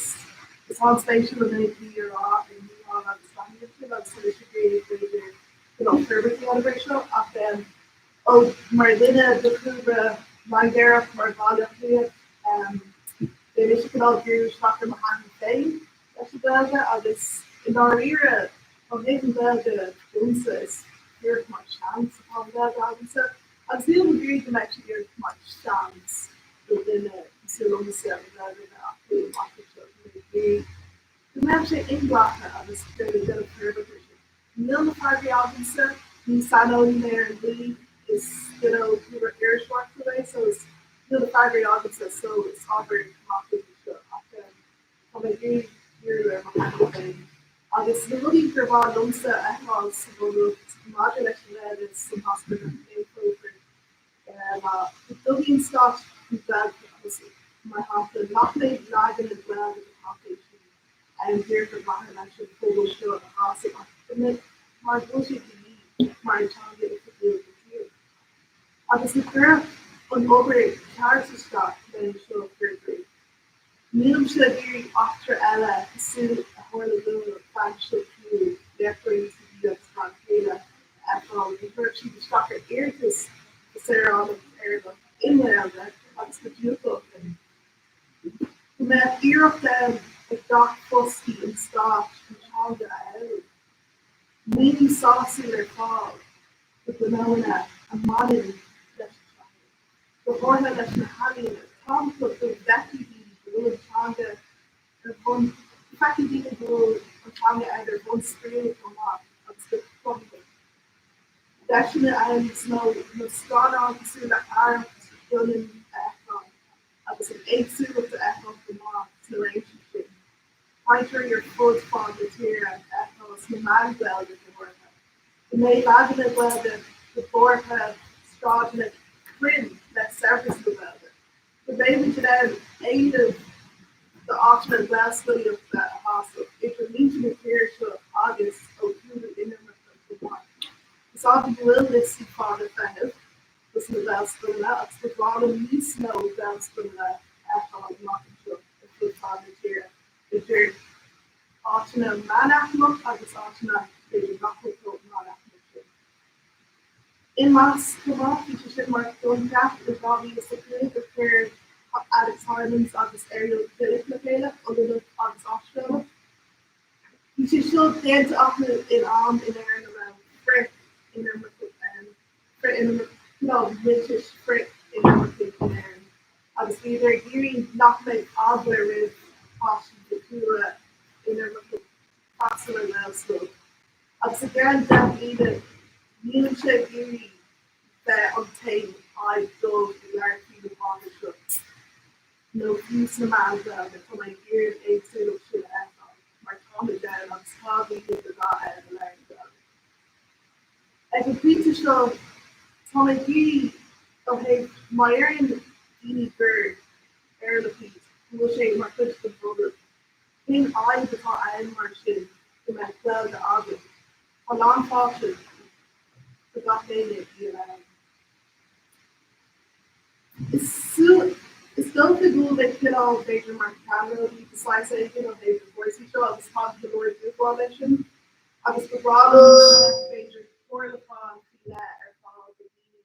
is an-spéisiúil an méid a bhí á rá ag Mícheál agus Danny ansin agus tá mise ag iarraidh b'fhéidir cineál forbairt a dhéanamh air seo ach ó mar dhuine de chúlra Nigéarach mar Bhaile Átha Cliath beidh mise cineál díriú isteach ar mo thaithí féin leis an Ghaeilge agus i ndáiríre ó thaobh an Ghaeilge domsa is díreach mar seans atá an Ghaeilge agamsa agus nílim ag iarraidh go mbeadh sé díreach mar seans do dhuine cosúil liomsa an Ghaeilge a bheith acu amach anseo, go mbeidh go mbeadh sé inghlactha agus go déanamh forbairt air sin. Níl na freagraí agamsa, ní saineolaí mé ar an dlí, is duine ó chúlra iriseoireachta mé so is níl na freagraí agamsa so is ábhar machnaimh é seo ach Tá mé ag iarraidh díriú ar mo thaithí féin Agus na rudaí gur mhaith liomsa a fheiceáil sa Bhunreacht maidir leis an Ghaeilge san táscaire Meán Fómhair ná go dtabharfaidh an Stát faoi Ghaeilge agus, mar shampla, nach mbeidh leaganacha Gaeilge de cháipéisí ann díreach ar mhaithe leis an phobal seo a shásamh ach go mbeidh mar go bhfuil sé de dhíth mar an teanga oifigiúil den tír. Agus go gcuirfeadh an obair cheart isteach chun é seo a chur i gcrích. Nílimse ag iarraidh eachtra eile cosúil a tharla do bhean seo Pugh, léachtóir UCD agus bean chéile, a fheiceáil. Ní chuirfeadh siad isteach ar iarratas do saoránacht Éireannach i nGaeilge agus go diúltaíodh é. Go mbeadh iarracht ann ag gach fostaí an stáit an teanga a fhoghlaim. Maoiniú sásúil ar fáil do ghnóanna a mbaineann leis an teanga. go háirithe leis na healaíona, tábhachtach go bhfeicfidh daoine go bhfuil an teanga ar bhonn, go bhfeicfidh daoine go bhfuil an teanga ann ar bhonn spraíúil chomh maith agus go cruthaitheach. Deiseanna ann níos mó na scannáin cosúil le Arracht Ghiollain a fheiceáil agus an éagsúlacht a fheiceáil chomh maith sna réimsí sin. Cainteoirí ar fud fad na tíre a fheiceáil sna meáin Ghaeilge go háirithe. Go mbeidh leaganacha Gaeilge de chomharthaí sráideanna cruinn le saibhreas na Gaeilge. Go mbeimid in ann éileamh d'áiteanna Gaelscolaíochta a shásamh, idir muintir na tíre seo agus ó chúlraí inimirceach chomh maith. Is áit go bhfuil liostaí fada feithimh dos na Gaelscoileanna agus ba bhreá liom níos mó Gaelscoileanna a fheiceáil amach anseo ar fud fad na tíre, idir áiteanna meánaicmeach agus áiteanna b'fhéidir nach bhfuil chomh meánaicmeach sin. I measc chomh maith, bhí sé sin mar choincheap i 2005 a chuir Alex Hijmans agus Ariel Pink le chéile, Ollannach agus Astrálach. Bhí sé seo déanta acu in am in Éirinn a raibh frith-inimirceach ann, frith-inimirceach, cineál millteas frith-inimircigh in Éirinn. agus bhíodar ag iarraidh nach mbeadh eagla roimh pháistí de chúlra inimirceach freastal ar Ghaelscoil. Agus i gceann 10 mbliana, nílimse ag iarraidh bheith an t-aon aghaidh dubh ag labhairt faoi na hábhair seo, nó fiú sna meáin Ghaeilge, tá mé ag iarraidh an éagsúlacht sin a fheiceáil, mar táimid ann agus tá daoine de dhath ann a labhrann Gaeilge. Ag an bpointe seo, tá mé ag iarraidh ó thaobh má deireann daoine gur Éireannach iad, go bhfuil sé mar chuid den Bhunreacht. Cén fhadhb atá ann mar sin go mbeadh Gaeilge againn? Tá lánfháilte do gach éinne í a labhairt. Is dócha go bhfuil mé cineál, b'fhéidir, mar cheannródaí de saghas éigin ó thaobh na cúrsaí seo agus tá go leor dúshlán leis sin. Agus ba bhreá liom go mbeadh, b'fhéidir, comhairliúchán faoi leith ar fáil do dhaoine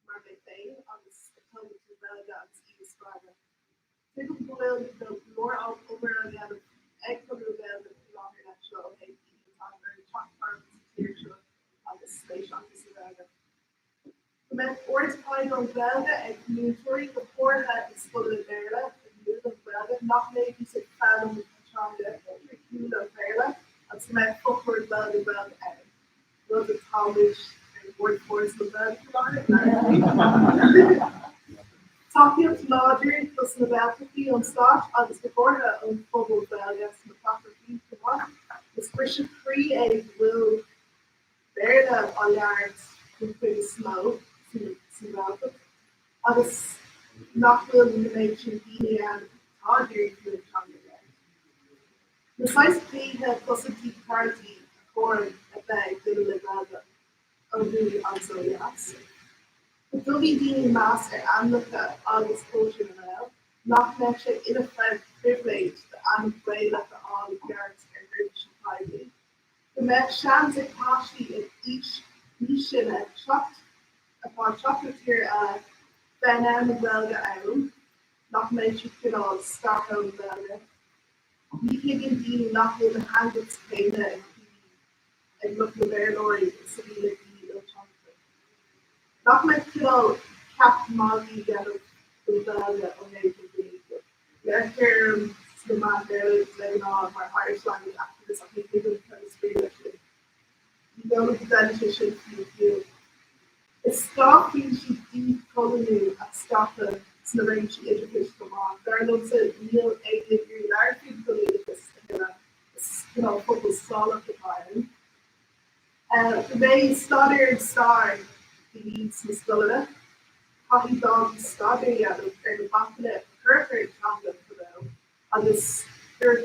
mar mé féin agus ag tógaint na Gaeilge agus iad a spreagadh. Tuigim go bhfuil go leor obair á dhéanamh ag Conradh na Gaeilge faoi láthair leis seo ó thaobh daoine atá ag iarraidh teacht thart sa tír seo agus spéis acu sa Ghaeilge. Go mbeadh ardchaighdeán Gaeilge ag múinteoirí, go háirithe i scoileanna Béarla, ag múineadh Gaeilge, nach mbeidís ag foghlaim na teanga trí shúile an Bhéarla agus go mbeadh foclóir Gaeilge-Gaeilge ann, rud atá muid ar Bhord Foras na Gaeilge faoi láthair. Tacaíocht láidir dos na Gaeltachtaí ón Stát agus go háirithe ón phobal Gaeilge sna cathracha chomh maith. Is briseadh croí é go bhfuil Béarla á labhairt den chuid is mó sa Ghaeltacht agus nach bhfuil na méid sin daoine ann atá ag iarraidh fiú an teanga a labhairt. Na saghas dlíthe, cosaintí, ceartaí a chóir a bheith ag duine le Gaeilge ó thuaidh agus ó dheas. Go dtabharfaidh daoine meas ar ainmneacha agus cultúr na nGael, nach mbeadh sé ina phribhléid d'ainm Gaelach a fháil i gceart ar sheirbhísí poiblí. Go mbeadh seans ag páistí ag aois níos sine teacht atá ag teacht ó tír eile bheith in ann an Ghaeilge a fhoghlaim, nach mbeidh siad cineál scartha ón Ghaeilge. Ní thuigeann daoine nach bhfuil na hangups céanna ag daoine ag lucht na Béarlóirí is a bhí le daoine ilteangacha. Nach mbeadh cineál ceap magaidh a dhéanamh den Ghaeilge ó thaobh na ndaoine de. Deirtear sna meáin Bhéarla de ghnáth mar Irish language activist ach ní thuigim cad is brí leis sin. Ní dóigh liom go dteileann sé sin fiú fiú. Is gá foinsí díchoilíniú a scaipeadh sna réimsí oideachais chomh maith. Dar liomsa níl éinne ag iarraidh labhairt faoin choilíneachas a thuilleadh. cineál focal salach atá ann. Go mbeidh staidéar ar stair de dhíth sna scoileanna. Caithfidh daltaí staidéar a dhéanamh ar na bacanna a cuireadh ar an teanga fadó agus gur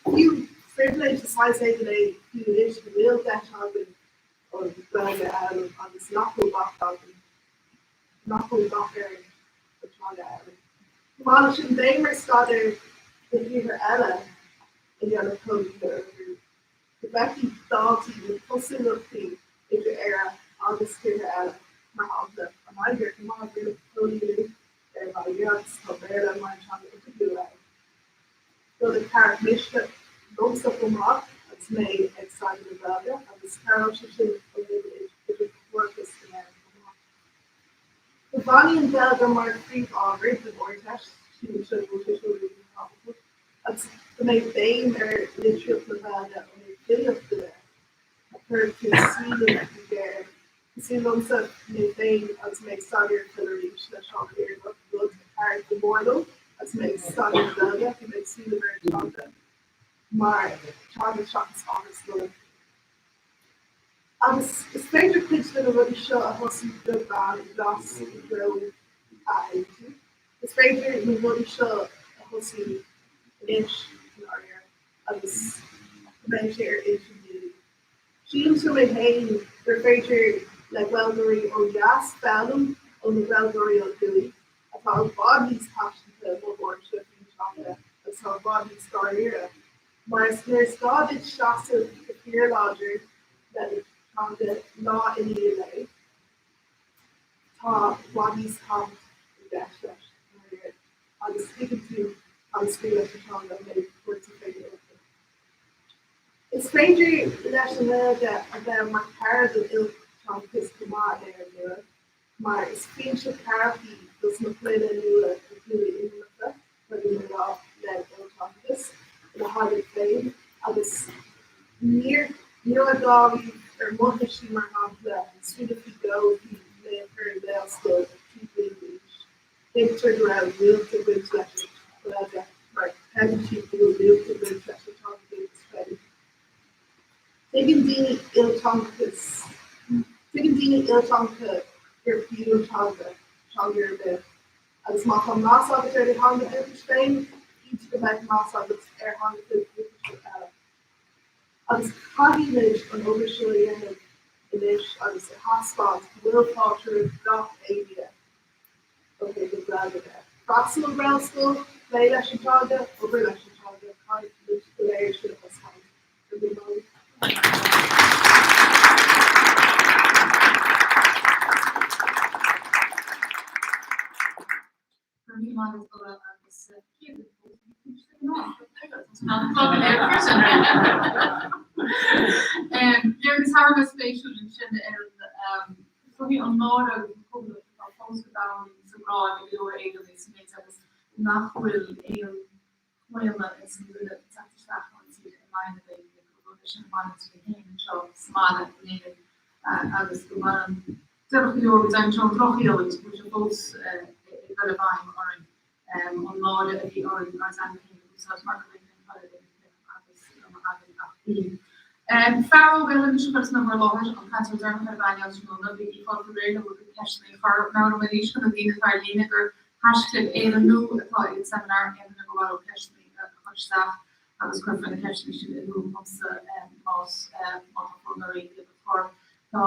fiú pribhléid de saghas éigin é fiú anois go bhfuil deis againn an Ghaeilge a fhoghlaim agus nach bhfuil bac againn, nach bhfuil bac orainn an teanga a fhoghlaim. Chomh maith leis sin, béim ar staidéar de thíortha eile a dhéanamh cogaíocht orthu. go bhfeicfidh daltaí na cosúlachtaí idir Éire agus tíortha eile, mar shampla, an Nigéir, chomh maith, rinneadh coilíniú ar an Nigéir agus tá Béarla mar an teanga oifigiúil ann. Rud a chabhraigh mise liomsa chomh maith agus mé ag staidéar na Gaeilge agus chabhródh sé sin ó thaobh an idirchultúrachas in Éirinn chomh maith. Go bhfanfaidh an Ghaeilge mar phríomhábhar don Ardteist, sílimse go bhfuil sé seo ríthábhachtach. agus go mbeidh béim ar litríocht na Gaeilge ó thaobh filíochta de, a chuirfidh tú smaoineamh go géar, cosúil liomsa, mé féin agus mé ag staidéar File Arís le Seán Ríordach, rud a chabhraigh go mór liom agus mé ag staidéar Gaeilge, bhí mé ag smaoineamh ar an teanga mar teanga seachas ábhar scoile. Agus is féidir cuid de na rudaí seo a thosú beag beann i gcás i dtreo a aontú. Is féidir na rudaí seo a thosú anois, i ndáiríre, agus go mbeidh sé ar intinn daoine. Sílimse mé féin gur féidir le Gaeilgeoirí ó dheas foghlaim ó na Gaeilgeoirí ó thuaidh, atá i bhfad níos paiseanta mo thuairimse faoin teanga agus atá i bhfad níos dáiríre. Mar is nuair is gá duit seasamh go fíorláidir le do theanga lá i ndiaidh lae, Tá i bhfad níos tábhacht i gceist leis, i ndáiríre, agus tuigeann tú cad is brí leis an teanga ó thaobh cúrsaí féiniúlachta. Is féidir leis an nGaeilge a bheith mar chara don ilteangachas chomh maith in Éirinn nua, mar is foinse cabhrach í dos na claonna nua go chuaigh inimirce chuig an mná le ilteangachas ina theanga féin agus níor ní raibh gá riamh ar mo thuistí mar shampla smaoineamh faoi dhó faoi mé a chur i nGaelscoil ag 3 bliana d'aois. Tuigtear go raibh luach ag baint leis an Ghaeilge mar creideann siad go bhfuil luach ag baint leis an teanga dúchais féin. Tuigeann daoine ilteangachas Tuigeann daoine ilteangacha gur fiú an teanga, teanga ar bith. Agus má tá meas agat ar do theanga dúchais féin, cinnte go mbeidh meas agat ar theangacha dúchaise eile. Agus caithfidh muid an obair seo a dhéanamh anois agus a thaispeáint go bhfuil fáilte roimh gach éinne ó thaobh na Gaeilge de. Freastal ar Ghaelscoil, plé leis an teanga, obair leis an teanga, caithfidh muid go léir sin a thaispeáint. Go raibh míle maith agat. Go raibh míle maith agat Ola agus Léargas thar a bheith spéisiúil ansin ar an rudaí an náire agus an pobal atá fós go domhain sa nGráin ag go leor Éireannaigh sa méid agus nach bhfuil aon chlaonadh ins an duine ag teacht isteach ón tír in aghaidh na Gaeilge, go bhfuil sé sin ag baint linn féin anseo sa mbaile in Éirinn agus go mbaineann deirtear go leor go deimhin seo an drochshaol agus go bhfuil sé fós ag dul i bhfeidhm orainn, an náire a bhí orainn ár dteanga féin a úsáid mar go raibh aon toil agus go mba againn ach í. Fear óg eile anois a chuirfeas mé in bhur láthair, an cainteoir deireanach ar an bpainéal tráthnóna, bígí fáilte réidh le bhur gcuid ceisteanna a chur. Meabhraím arís do na daoine atá ar líne gur Haischlib Éire Nua atá ag an seimineár, aon duine gur mhaith leo ceisteanna a chur isteach agus cuirfear na ceisteanna sin in iúl dhomsa más má tá fonn oraibh iad a chur. Tá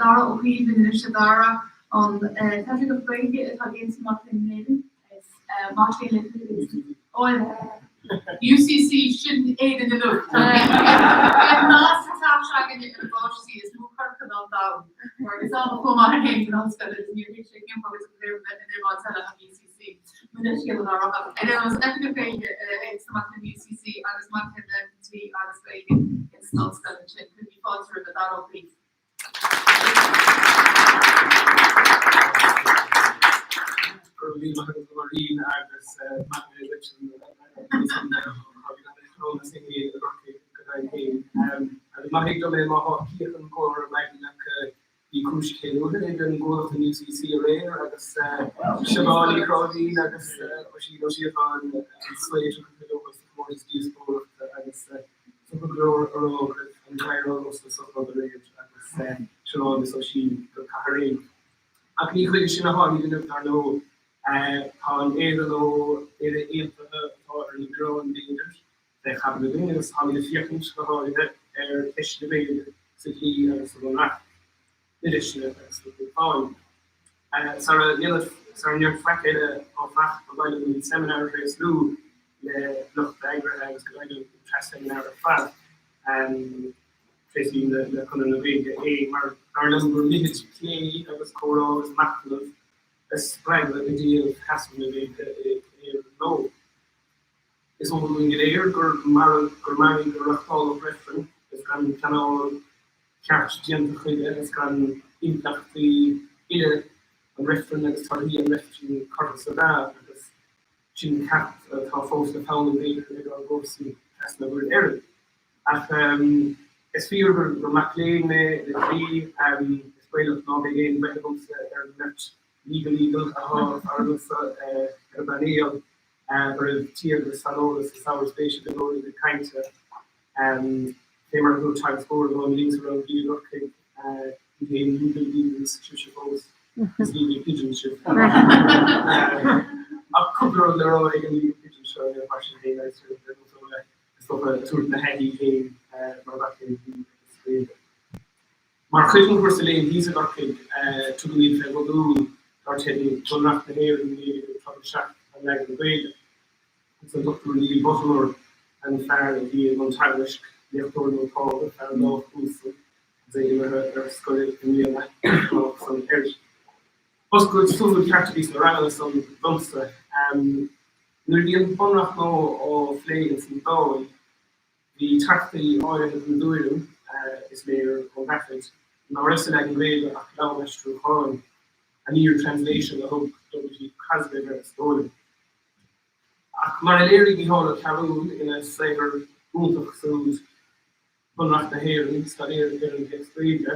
Dara Ó Caoimh linn anois. A Dhara, an tOifigeach Gaeilge atá ag Aontas na Mac Léinn in Éirinn, is mac léinn le UCC sin Éire Nua. Beidh nasc sa teach seo againne ar an bpáistí is mó corca ná an domhan. Mar is ann a chuaigh m'athair féin don ollscoil agus níor thuig sé cén fáth go dtiocfadh léim in aon áit eile ach UCC. Mo leithscéal a Dhara ach ar aon nós, Oifigeach Gaeilge ag na mac léinn UCC agus mac léinn le Dlí agus Gaeilge ins an ollscoil ansin. Cuirigí fáilte roimhe Dara Ó Caoimh. Go raibh míle maith agat a Mháirín agus maith mé duit Agus maith dom é má thá cíoch an comhartha maidin ach bhí cúis ceiliúrtha ag an gcuallacht an UCC aréir agus Siobhán Ní Chróinín agus Oisín Ó Síocháin an svae tugtha leo sa chomórtas díospóireachta agus. Is dócha go leor a rá go raibh an chathaoir á oscailt sa chlub aréir agus Siobhán agus Oisín go Cathair Éin. Ach ní chuige sin a tháimid inniu, dar ndóigh. Tá an Éire nó Éire Aontaithe atá ar na bioráin, b'fhéidir, fé chaibidil againn agus táimid ag féachaint go háirithe ar cheist na Gaeilge sa dlí agus sa Bhunreacht. Na deiseanna agus na dúshláin. Sara ndéarfad faic eile, áfach, ba mhaith liom an seimineár a thréaslú le lucht a eagraithe agus go deimhin an tsraith seimineár ar fad. Tréaslaím le Conradh na Gaeilge é mar dar liom gur mithid plé agus comhrá agus machnamh a spreagadh i dtaobh sheasamh na Gaeilge in Éirinn inniu. Is eol dúinn go léir gur mairg a reáchtáladh reifreann is gan pleanáil cheart déanta chuige agus gan impleachtaí uile an reifrinn agus torthaí an reifrinn curtha sa mheá agus sin ceacht atá fós le foghlaim b'fhéidir ag ár gcomharsain trasna Mhuir Éireann. Ach is fíor gur mac léinn mé le dlí, is baolach ná beidh aon bhreith agamsa ar an mbeirt legal eagle atá faragamsa ar an bpainéal, go raibh tír agus saineolas is ábhar spéise go leor ina gcuid cainte. Fé mar a dúirt teagascóir liom linn sa rang dlí i gCorcaigh, ní haon legal eagles sibhse fós, is legal pigeons sibh. Ach cúpla rud le rá ag an legal pigeon seo mar sin féin agus ar nós eile, is dócha, ag tabhairt mo thaithí féin mar mhac léinn dlí agus Gaeilge. Mar chuid den chúrsa léinn thíos i gCorcaigh, tugaimid fé mhodúl dar teideal Bunreacht na hÉireann 1937, an leagan Gaeilge. Is an Dr Neil Buttimer an fear a bhí i mbun teagaisc, léachtóir nótálta, fear lách uasal, agus é imithe ar scor i mbliana, lách san air. Oscailt súl ceart a bhí sna ranganna san domsa. Nuair a bhí an Bunreacht nua á phlé ins an Dáil, Bhí teachtaí áirithe den dtuairim, is léir ó na taifid, ná raibh sa leagan Gaeilge ach lamhaistriúchán, a mere translation a thug W.T. Cosgrave air is dóigh liom. Ach mar a léirigh Mícheál Ó Cearúil ina saothar iontach súd, Bunreacht na hÉireann, Staidéar ar an dTéacs Gaeilge,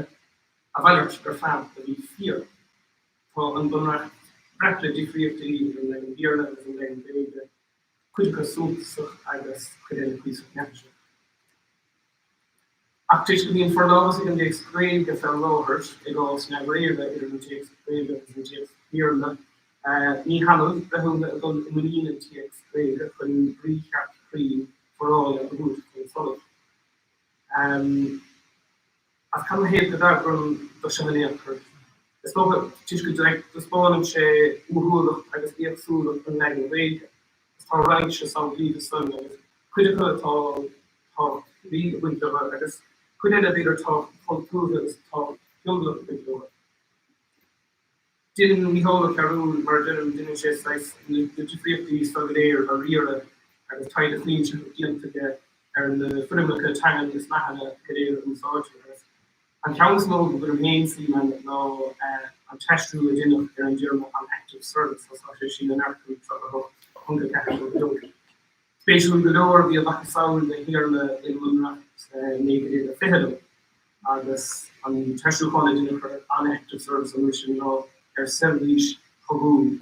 a mhalairt ar fad a bhí fíor. Tá an Bunreacht breac le difríochtaí idir an leagan Béarla agus an leagan Gaeilge, cuid acu suntasach agus cuid eile cuíosach neafaiseach. Ach toisc go mbíonn forlámhas ag an dtéacs Gaeilge fé láthair, i gcás neamhréire idir an téacs Gaeilge agus an téacs Béarla, ní hannamh breithiúna a dhul i muinín an téacs Gaeilge chun brí cheart chruinn forála a thabhairt chun solais. Ach cad 'na thaobh go dtagraim do seo in aon chor? Is dócha toisc go dtaispeánann sé uathúlacht agus éagsúlacht an leagain Ghaeilge, agus tá raidhse samplaí de san, agus cuid acu atá tábhacht dlí ag baint leo agus cuid eile b'fhéidir tábhacht chultúrtha agus tábhacht shiombalach ag baint leo. Deineann Mícheál Ó Cearúil, mar a deirim, deineann sé saghas na difríochtaí so go léir a riaradh agus taighde cuimsitheach déanta aige ar na foirmeacha teangan is nathanna go léir a úsáidtear agus an ceann is mó go gcuirim féin suim ann ná an t-aistriú a deineadh ar an dtéarma 'on active service' tá sé sin in Airteagal 38.4 go Spéisiúil go leor, bhí a mhacasamhail de théarma i mBunreacht 1922 agus an t-aistriúchán a deineadh ar 'on active service' an uair sin ná 'ar seirbhís chogaidh'.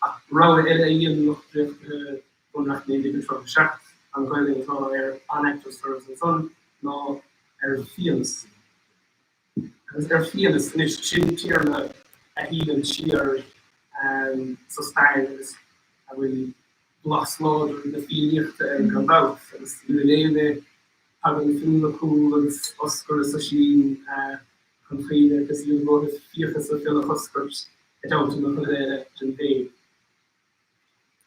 Ach rogha eile a dhein lucht dréachtaithe Bhunreacht 1937, an Ghaelainn atá ar 'on active service' ansan ná 'ar fiannas'. Agus ar fiannas, anois, sin téarma a shíneann siar sa stair agus a bhfuil blas láidir na Fiannaíochta air gan dabht. Agus nuair a léim é, tagann Fionn Mac Cumhaill agus Oscar is Oisín chun cuimhne agus iad ag Fiachas Fionn a choscairt i dteannta na coda eile den bhFéinn.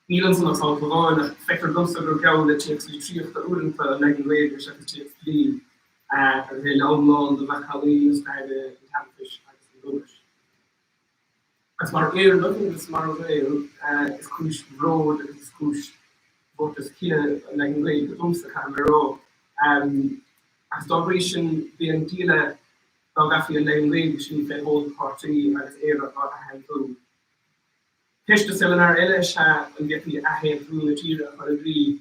Níl ansan ach sampla amháin, ach feictear domsa gur geall le téacs litríochta uaireanta an leagan Gaeilge seachas téacs dlí, agus é lom lán de mhacallaí na staire, an tseanchais agus an dúchais. Agus mar Éireannach agus mar Ghael, is cúis bhróid agus is cúis mhórtais cine an leagan Gaeilge domsa, caithfidh mé a rá. Agus dá bhrí sin, b'é an díol é dá gcaithfí an leagan Gaeilge sin fé thol páirtí agus Éire á athaontú. Ceist do seimineár eile is ea an bhféadfaí athaontú na tíre a chur i gcrích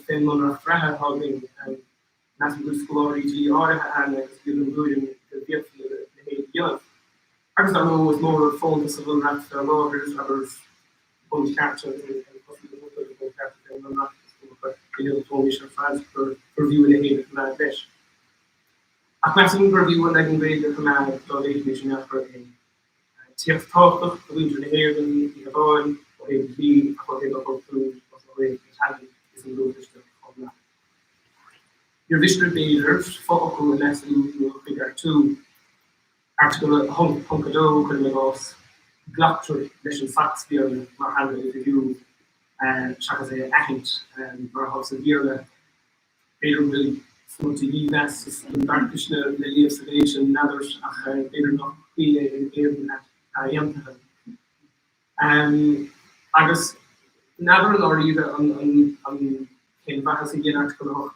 fén mBunreacht reatha atá againn. Measaim go bhfuil scoláirí dlí áirithe ann agus iad den dtuairim go bhféadfaí a leithéid a dhéanamh. Agus dar ndóigh is mór rud fónta sa Bhunreacht fé láthair, abair, bunchearta agus an chosaint a thugtar do bhunchearta fén mBunreacht is cuma. Ní aontóimis ar fad gurbh fhiú a leithéid a choimeád leis. Ach measaim gurbh fhiú an leagan Gaeilge a choimeád dá bhféadfaimis in aon chor é. Téacs tábhachtach do mhuintir na hÉireann, ní hamháin ó thaobh an dlí ach ó thaobh an chultúir agus ó thaobh na teangan is an dúchais de chomh maith. Níor mhiste b'fhéidir fo-fhocal a leasú nó a choigeartú. Airteagal 8.2, cuirim i gcás, glactar leis an Sacs-Bhéarla mar theanga oifigiúil seachas é a aithint mar atá sa Bhéarla. B'fhéidir go bhfuil smuts de dhímheas is den tarcaisne le léamh sa mhéid sin, n'fheadar, ach b'fhéidir nach cuí é in Éirinn aontaithe. Agus n'fheadar i ndáiríre an cén mhaitheas a dhein Airteagal 8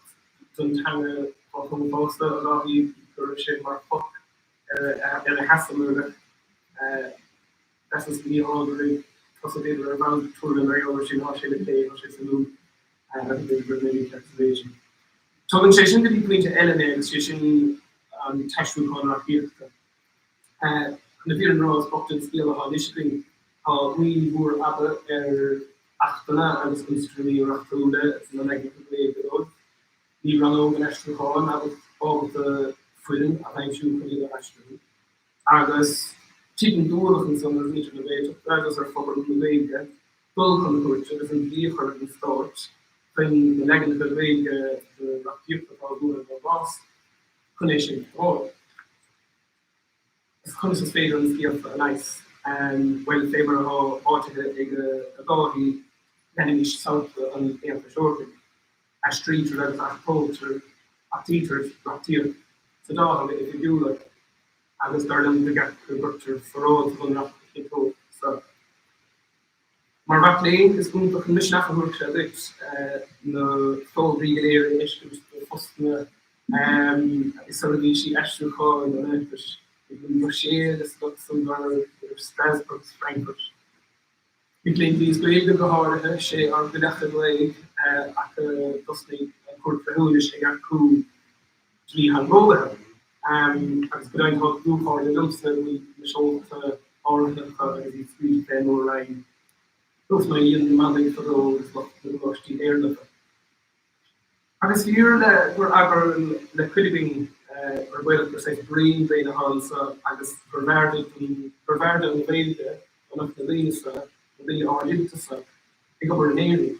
don teanga dá thóin fosta, a Dháithí, go raibh sé mar phoc ar a sheasamh nuair a bheadh Mheasas Mícheál go raibh tusa b'fhéidir ar bhonn tuairime mar gheall air sin, tá sé le plé, tá sé suimiúil agus b'fhéidir go raibh mé mícheart sa mhéid sin. Tugann sé sin go dtí pointe eile mé agus sé sin an t-aistriúchán reachtaíochta. Chun na fírinne a rá, is bocht an scéal atá anois againn. Tá moill mhór fhada ar achtanna agus ionstraimí reachtúla sna leaganacha Gaeilge dóibh. Níl rannóg an aistriúcháin ábalta foireann a aimsiú chun iad a aistriú. Agus titeann d'ualach ansan ar mhuintir na Gaeltachta agus ar phobal na Gaeilge dul chun cúirte agus an dlí a chur ar an Stát chun na leaganacha Gaeilge de reachtaíocht atá uathu dá bhfás chun é sin a fháil. Conas is féidir an scéal seo a leigheas? Bhuel, fé mar atá áitithe ag a Dháithí, leanaimis sampla an Aontais Eorpaigh. Aistrítear agus achtóitear, achtaítear reachtaíocht sa dá theanga oifigiúla agus dar liom go gceart go gcuirtear foráil sa Bhunreacht a chinnteodh seo. Mar mhac léinn, is iontach an misneach a thabharfadh sé duit na fógraí go léir a fheiscint do phostanna i seirbhísí aistriúcháin an Aontais, idir an Bhruiséil is Lucsamburg, idir Strasbourg is Frankfurt. Mic léinn dlí is Gaeilge go háirithe, sé ár gcoileach i nGaeilge ach thosnaigh an Chúirt Bhreithiúnais ag earcú dlítheangeolaithe agus go deimhin tá dlúthchairde liomsa a bhfuil na seolta áirithe acu agus iad scaoilte fén Mór-Roinn, nós mar a dhein na manaigh fadó agus lucht na gcoláistí Éireannacha. Agus fíor le gur abair le cuid againn gur baolach gur saghas brain drain atá anso agus gurbh fhearrde gurbh fhearrde an Ghaeilge dá mbeadh na daoine so, na daoine ard-oilte so, ag obair in Éirinn.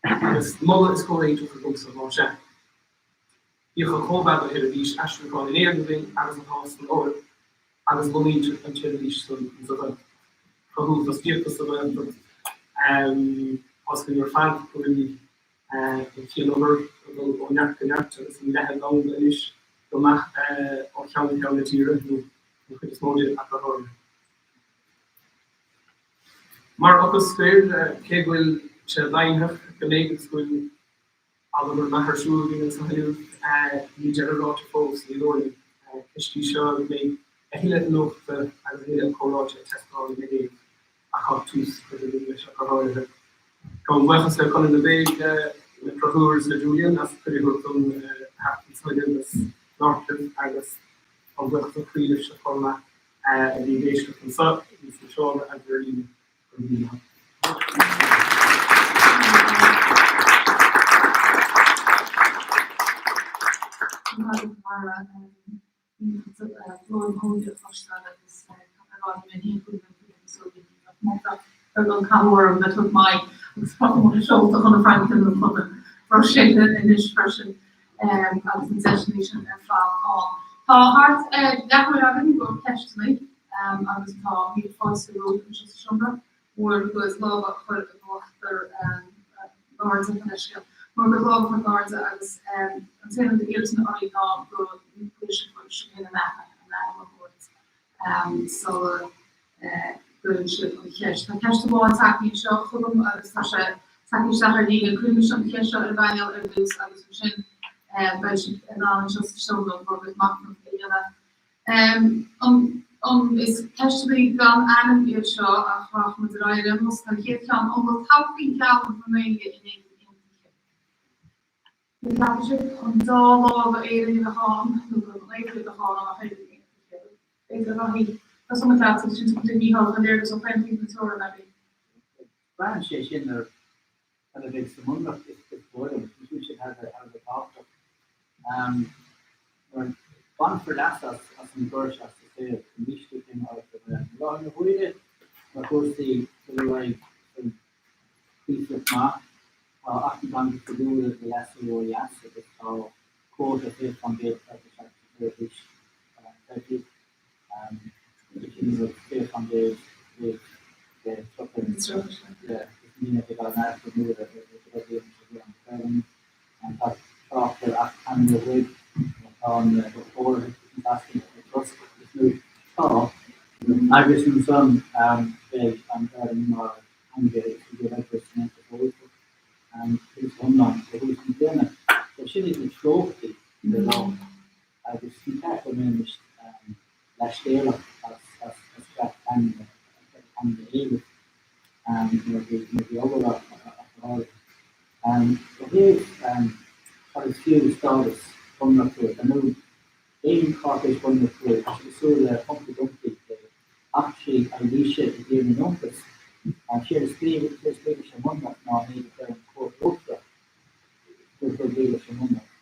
Agus moladh is comhréiteach agamsa más ea. Bíodh a chóimheá de sheirbhís aistriúcháin in Éirinn againn agus atá san Eoraip agus lonnaítear an tseirbhís san sa Ghaeltacht. Cruthú fostaíochta sa Ghaeltacht, Tá 's againn ar fad go bhfuil an chianobair ag dul ó neart go neart agus ag leathadh domhanda anois go maith ó cheann ceann na tíre, nó an chuid is mó di ach go háirithe. Mar fhocal scoir, cé go bhfuil sé deimhneach go mbeidh agus go bhfuil Obair maith ar siúl againn anseo inniu. Níl deireadh ráite fós, ní dóigh liom. Ceist í seo go mbeidh a thuilleadh iniúchta agus a thuilleadh comhráite ag teastáil ina thaobh, ach tá tús curtha againn leis ach go háirithe. Gabhaim buíochas le Conradh na Gaeilge, le Conchúr is le Julian as cuireadh a thabhairt dom theacht anseo inniu agus labhairt libh agus tá buíochas ó chroí libhse chomh maith a bhí ag éisteacht anseo, a bhí sa seomra agus ar líne. Tá thart ar leathuair againn i gcomhair ceisteanna. Agus tá míle fáilte romhaibh anseo sa seomra bhur gcuid lámha a chur in uachtar in airde chun leithscéal, bhur gcuid lámha a chur in airde agus an t-aon rud a iarrfainn oraibh ná go bhfuil sibh sibh féin an aithe an ainm a thabhairt sula gcuireann sibh an cheist. Tá ceist amháin tagtha anseo chugam agus tá sé tagtha isteach ar líne. Cuirfidh mise an cheist seo ar an bpainéal ar dtús agus ansin beidh sibh in ann anseo sa seomra bhur gcuid machnamh a dhéanamh. An Is ceisteanna gan ainm iad seo ach rachaidh muid ar aghaidh ar aon nós. Tá an chéad cheann, An bhfuil todhchaí gheal don nGaeilge in Éirinn Aontaithe? Cad a cheapann sibh? An dá lámh a Éirinn a bheadh ann nó an Ghaeilge a bheadh ann ach Éirinn Aontaithe? B'fhéidir a Dháithí. Tosóidh muid leat agus ansin Mícheál, tá léargas ó chaon taobh na teorann againn. Braitheann sé sin ar. Cad a bheidh sa mBunreacht is dóigh liom, sin sé thar a bheith tábhachtach. Mar bainfear leas as an gcur seo sa saol, an mísliú céanna áit a bhfuil. I láthair na huaire, tá cúrsaí ag dul ar aghaidh cuíosach maith. Tá Acht na dTeangacha Oifigiúla le leasú ó dheas agus tá quota 20% curtha isteach sa tseirbhís phoiblí. Sin rud 20% roimh 30, is minic ag an earcú nua a bhíonn sa bhliain. Tá trácht ar Acht Teanga ó thuaidh, tá an comhartha ag cosc is nó tá. Agus ansan beidh an Ghaelainn mar theanga oifigiúil oibre san Aontas Eorpach tús iomlán ó thús na bliana. So sin iad na treochtaí faoi láthair agus ní ceart go mbeimis leathscéalach as ceart teanga a éileamh nuair a bhí obair á fáil. Ó thaobh cad is fiú stádas bunreachtúil, ar ndóigh, aon cháipéis bhunreachtúil, tá sé cosúil le Humpty Dumpty, eachtraí eilíse i dTír na nIontas. Séard is brí leis an mBunreacht ná an méid a deir an Chúirt Uachtarach gur brí leis an mBunreacht.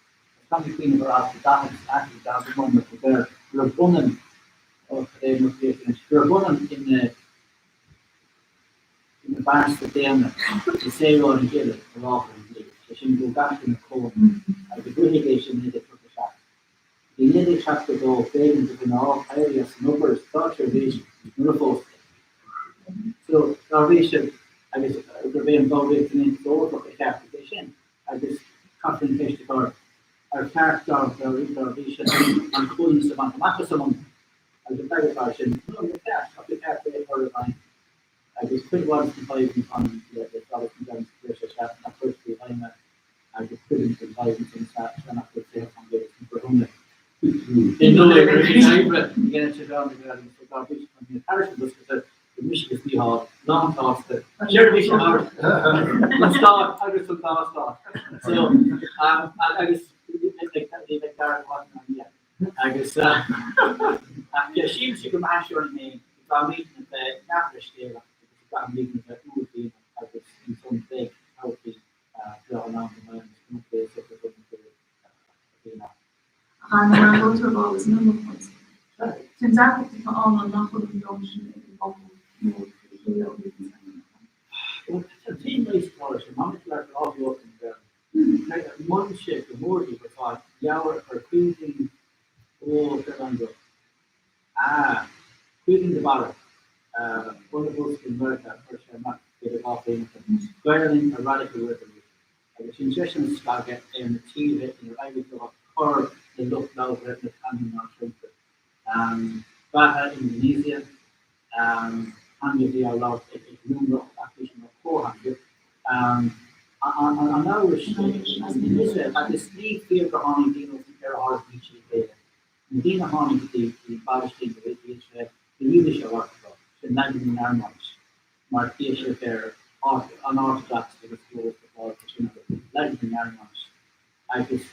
Caithfidh mé cuimhneamh ar alt 44 den mBunreacht a deir gurb ionann, ó cad é mo chríoch anois, gurb ionann ina ina bpearsa daonna na saoránaigh uile i láthair an dlí, sé sin go bhfuil gach duine comhionann, agus ritheadh é sin i 1937. Go dtí 1972 b'éigean do mhná éirí as an obair sa státseirbhís nuair a phóstaí. So, dá bhrí sin, agus gurb é an ballraíocht san Aontas Eorpach a cheartaigh é sin, agus caithfear an cheist a chur, ar cheart dá bhrí sin an comhionannas a bhaint amach as an mBunreacht? Agus an freagra atá air sin, no, níor cheart, ach ba cheart é a chur i bhfeidhm. Agus cuid mhaith de na fadhbanna atá ann le stádas na Gaeilge sa tír seo is ea nach gcuirtear i bhfeidhm é agus cuid den bhfadhb ansan is ea nach bhfuil 20% de na breithiúna i ndóigh ar an oibre a dhéanann sé an Ghaeilge so dá bhrí sin tá mé thairis an bosca seo go mise agus Mícheál lánsásta seirbhís a thabhairt don stát agus don dá stát. So agus bhí bheith gar go maith ná Agus ach sílimse go maith seo féin go gcaithfimid a bheith neamhleithscéalach agus go gcaithfimid a bheith uaillmhianach agus ansan beidh todhchaí breá ann don Ghaelainn agus go mbeidh a fhios acu go bhfuil ann. Ach ar an gcontrabháil is minic muid. Cén deacracht atá ann ná nach bhfuil an meon sin ag an bpobal mór faoi chéile ó thaobh na teanga de. Bhuel, tá an t-aon leigheas atá leis sin, maidir le athbheochan na Gaelainne. Molaim sé go mór í gur tá leabhar a chuir Caoimhín Ó Feireango, ah, Caoimhín de Barra, bunaitheoir i Meiriceá, a chuir sé amach b'fhéidir 2 bhliain ó shin, Gaelainn, a Radical Revolution, agus sin seisean ag scagadh ar na tíortha inar éirigh leo cur le lucht labhartha na teanga náisiúnta. Bahasa Indonesia, teanga a bhí á labhairt ag mionlach ach bhí sé mar chomhtheanga. An Eabhrais in Iosrael agus ní fíor gur tháinig daoine ó sna ceithre hardbhíse le chéile. Na daoine a tháinig go dtí an Phalaistín go dtí Iosrael, ba Ghiúdais a labhairt acu, sin leagan den Aramáinis mar bhí siad ar an Ortodox agus go leor sin acu, leagan den Aramáinis. Agus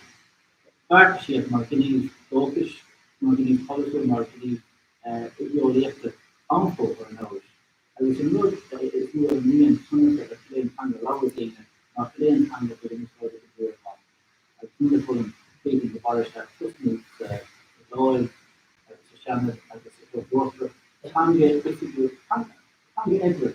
bheartaigh siad mar ghníomh dóchais, mar ghníomh polaitiúil, mar ghníomh idéeolaíochta iompó ar an Eabhrais. Agus an rud is mó a imríonn tionchar ar cibé an teanga a labhraíonn daoine ná cibé an teanga a bhfuil in úsáid ag an riarachán. Agus muna bhfuil Caoimhín de Barra isteach tosnú sa Dáil agus sa Seanad agus sa Chúirt Uachtarach, teanga oifigiúil, teanga oibre,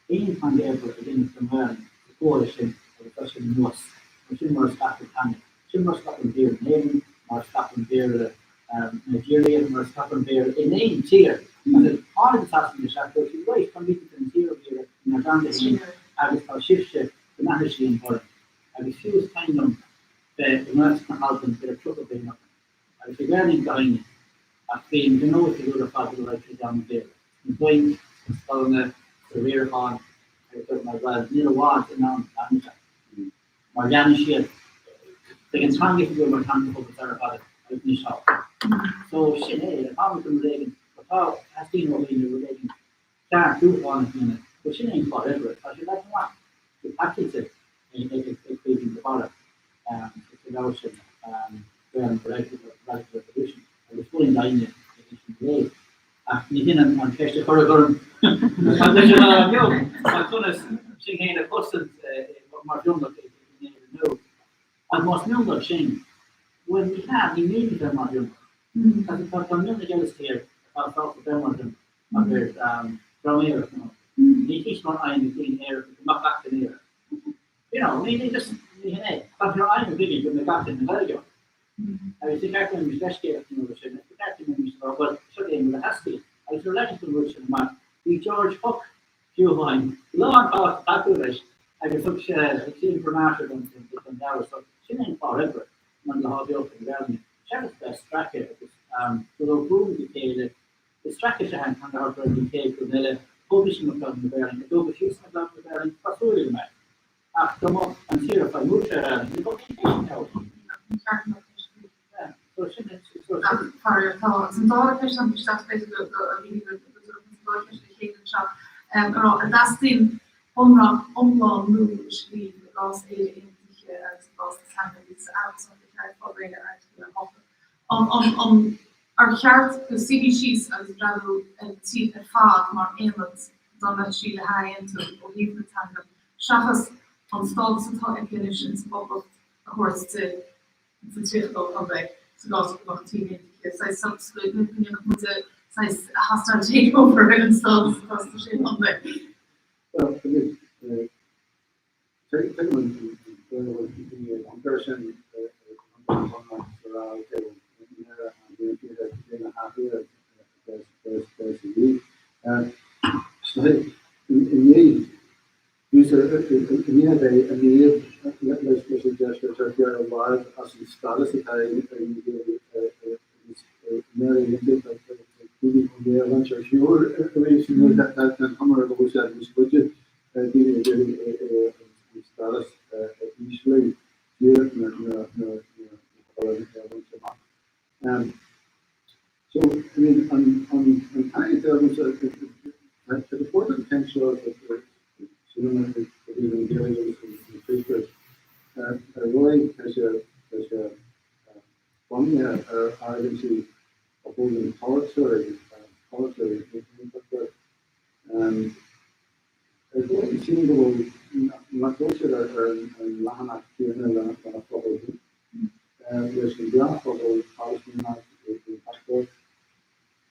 aon teanga oibre a dhéanamh den Ghaelainn sa chomhairle sin agus as sin anuas. Mar sin mar a scaip an teanga. Sin mar a scaip an Béarla in Éirinn, mar a scaip an Béarla i Nigeria, mar a scaip an Béarla in aon tír. Agus tháinig na Sasanaigh isteach, dúirt siad, right, táimid chun an tír a riaradh inár dteanga féin agus tá sibhse go n-aithrisíonn orainn. Agus fiú is cuimhin liom bheith i nGaeltacht na hAlban b'fhéidir 30 bliain ó shin agus bhí Gaelainn ag éinne ach bhí an gnó oifigiúil ar fad ag dul tríd an Bhéarla. Sna bainc, sna scoileanna, sa riarachán agus dúirt mé, bhuel, níl i bhfad in ann an teanga mar leanann siad beidh an teanga oifigiúil mar teanga phobal ar fad agus ní seo. So sin é, táimid chun rud éigin, tá teastaíonn ó dhaoine rud éigin ceartúcháin a dhéanamh, but sin é an clár oibre, tá sé leagtha amach go paiteanta ag Caoimhín de Barra sa leabhar sin, Gaelainn a Radical Revolution, agus mholfainn d'éinne é sin a léamh. Ach ní hin an cheist a cuireadh orm. Tá sé an-bheag, ach conas sinn féin a chosaint mar. mhionlach in Éirinn nó ach más mionlach sinn, bhuel ní hea, ní míle bheith mar mhionlach. Tá tá mionlaigh eile sa tír atá sásta bheith mar mhionlach agus dream aerach nó ní chíos mar aidhm ag daoine aeracha go mbeadh gach duine aerach. You know, ní ní just ní hin é. Tá sé mar aidhm ag daoine go mbeadh gach duine Gaeilgeoir. Agus ní ceart go mbeimis leithscéalach nó rud sin, ba cheart go mbeimis ag rá bhuel seo é an rud a theastaíonn. Agus nuair a leagann tú an rud sin amach, bhí George Hook fiú amháin lánsásta tacú leis agus thug sé thug sé imprimatur don don leabhar. So sin é an clár oibre maidir le hathbheochan na Gaelainne. Seachas bheith ag stracadh agus dul ó dhún go chéile, is stracadh is ea an teanga thart ar an chéad ghlúin eile, tógfaidh sí mo chlann na Gaelainne, a dtógfaidh siadsan a gclann na Gaelainne, tá súil agam air. Ach dá mbeadh an tír ag feidhmiú tré Ghaelainn, ní bheadh aon cheist ann. So sin é, so sin. Ach faraor tá. Agus an dara ceist agam isteach b'fhéidir go go a mhíniú go go dtabharfadh an dá cheist le chéile anseo a rá an dteastaíonn bunreacht iomlán nua a scríobh i gcás Éire Aontaithe agus i gcás na teanga agus amhras ar cheart fáil réidh le Airteagal 8. An an an ar cheart go suífí síos agus breathnú ar an tír ar fad mar aonad dá mbeadh sí le hathaontú ó thaobh na teanga seachas an stádas atá aici anois ins an bPoblacht a thabhairt di sa 32 contae sa gcás go mbeadh an tír aontaithe. Saghas go ndéanfadh muid saghas hostile takeover ar an stádas atá sna sé chontae. Bhuel, agus tuigim an dóigh a bhfuil daoine ag amharc air sin ar an bhunreacht sa rá ok bhuel ní raibh an aontaithe cad é na hathruithe a bheas a dhíth. I ndiaidh I ndiaidh a bheith i ndiaidh leis an deisceart ar feadh i bhfad as an stádas atá ag na Gaeil i nDoire tá daoine ón Ghaeil roinnt ar shiúl arís den chuma go bhfuil sé níos faide daoine ag iarraidh an stádas a ísliú díreach nuair a bhaint amach. So, I mean, an an taithí atá agamsa, tá go fóill an chaint seo sílim i dtaobh an Ghaeilge agus an Tuaiscirt. Ar ndóigh, tá sé tá sé bunaithe ar argóintí a thógann polaiteoirí, polaiteoirí aontachtacha. Ar dóigh, sílim go bhfuil, nach bhfuil siad ar an leathanach céanna lena phobal féin, leis an ghnáthphobal Palaistíneach aontachtach.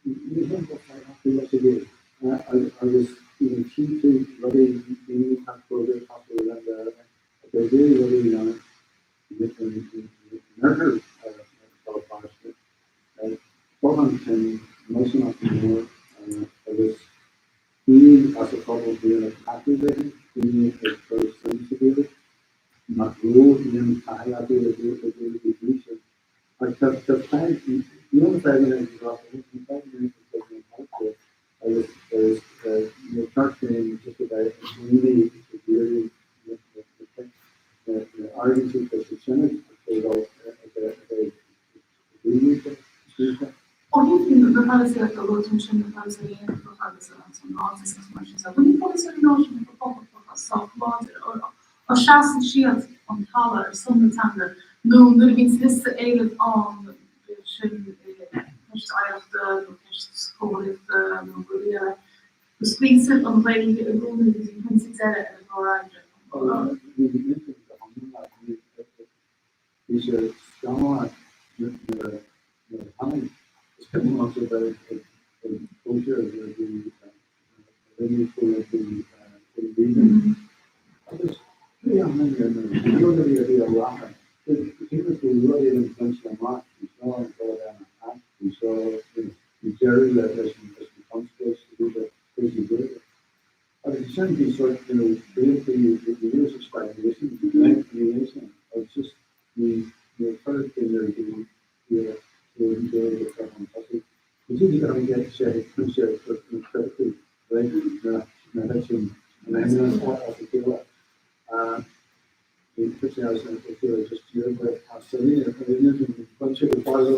Ní hé go bhfuil acu leis an gcéad agus tchí tú rudaí, daoine ag caint cosúil le Linda atá ag iarraidh rudaí a dhéanamh in oirthear Bhéal Feirste, bothán tinn, millteanach mór agus daoine as a phobal féin ag tacú léi, daoine ag cur suim sa Ghaeilge, nach raibh aon taithí acu le Gaeilge go dtí sin. Ach tá tá fadhb, níl na fadhbanna ag an gcroí, na fadhbanna ag an gcultúr agus agus níor cheart dúinn just a bheith i gcónaí ag iarraidh na na na argóintí atá siad sin ag tógáil a bheith ag daoine scríofa. Ó thaobh na polasaíochta a luaigh tú ansin, na polasaí aontachtacha agus an ráiteas agus mar sin de, bhfuil na polasaí náisiúnacha poblachtacha sách láidir? An seasann siad an talamh ar son na teanga nó nuair a bhíonn liosta éileamh ann, bíodh sin ceist oidhreachta nó ceist comharthaíochta nó rudaí eile, go scaoiltear an Ghaeilge i gcónaí go dtí pointe deiridh ar an gclár oibre? Bhí sé scannalach nuair a tháinig, is cuimhin liomsa bheith ag cóisir nuair a bhí rinneadh comhaontú Reagan agus bhí an duine ar na rialairí a bhí i láthair, shíl muid go raibh rud éigin bainte amach, bhí seo an dul a bheith ina act, bhí seo, you know, bhí deireadh leis an chonspóid a bhí le cúrsaí Gaeilge. Agus ansin bhí sort, you know, blianta, the years of stagnation, ina dhiaidh sin, agus just ní, níor chuir duine ar bith iarracht an Ghaeilge a chur chun tosaigh. Go dtí go tháinig sé ag pointe sort you know critically, right, na, na thit an imminence as a chéile. Bhí thit as a chéile just díreach le tá suim ar an bpointe go fóill.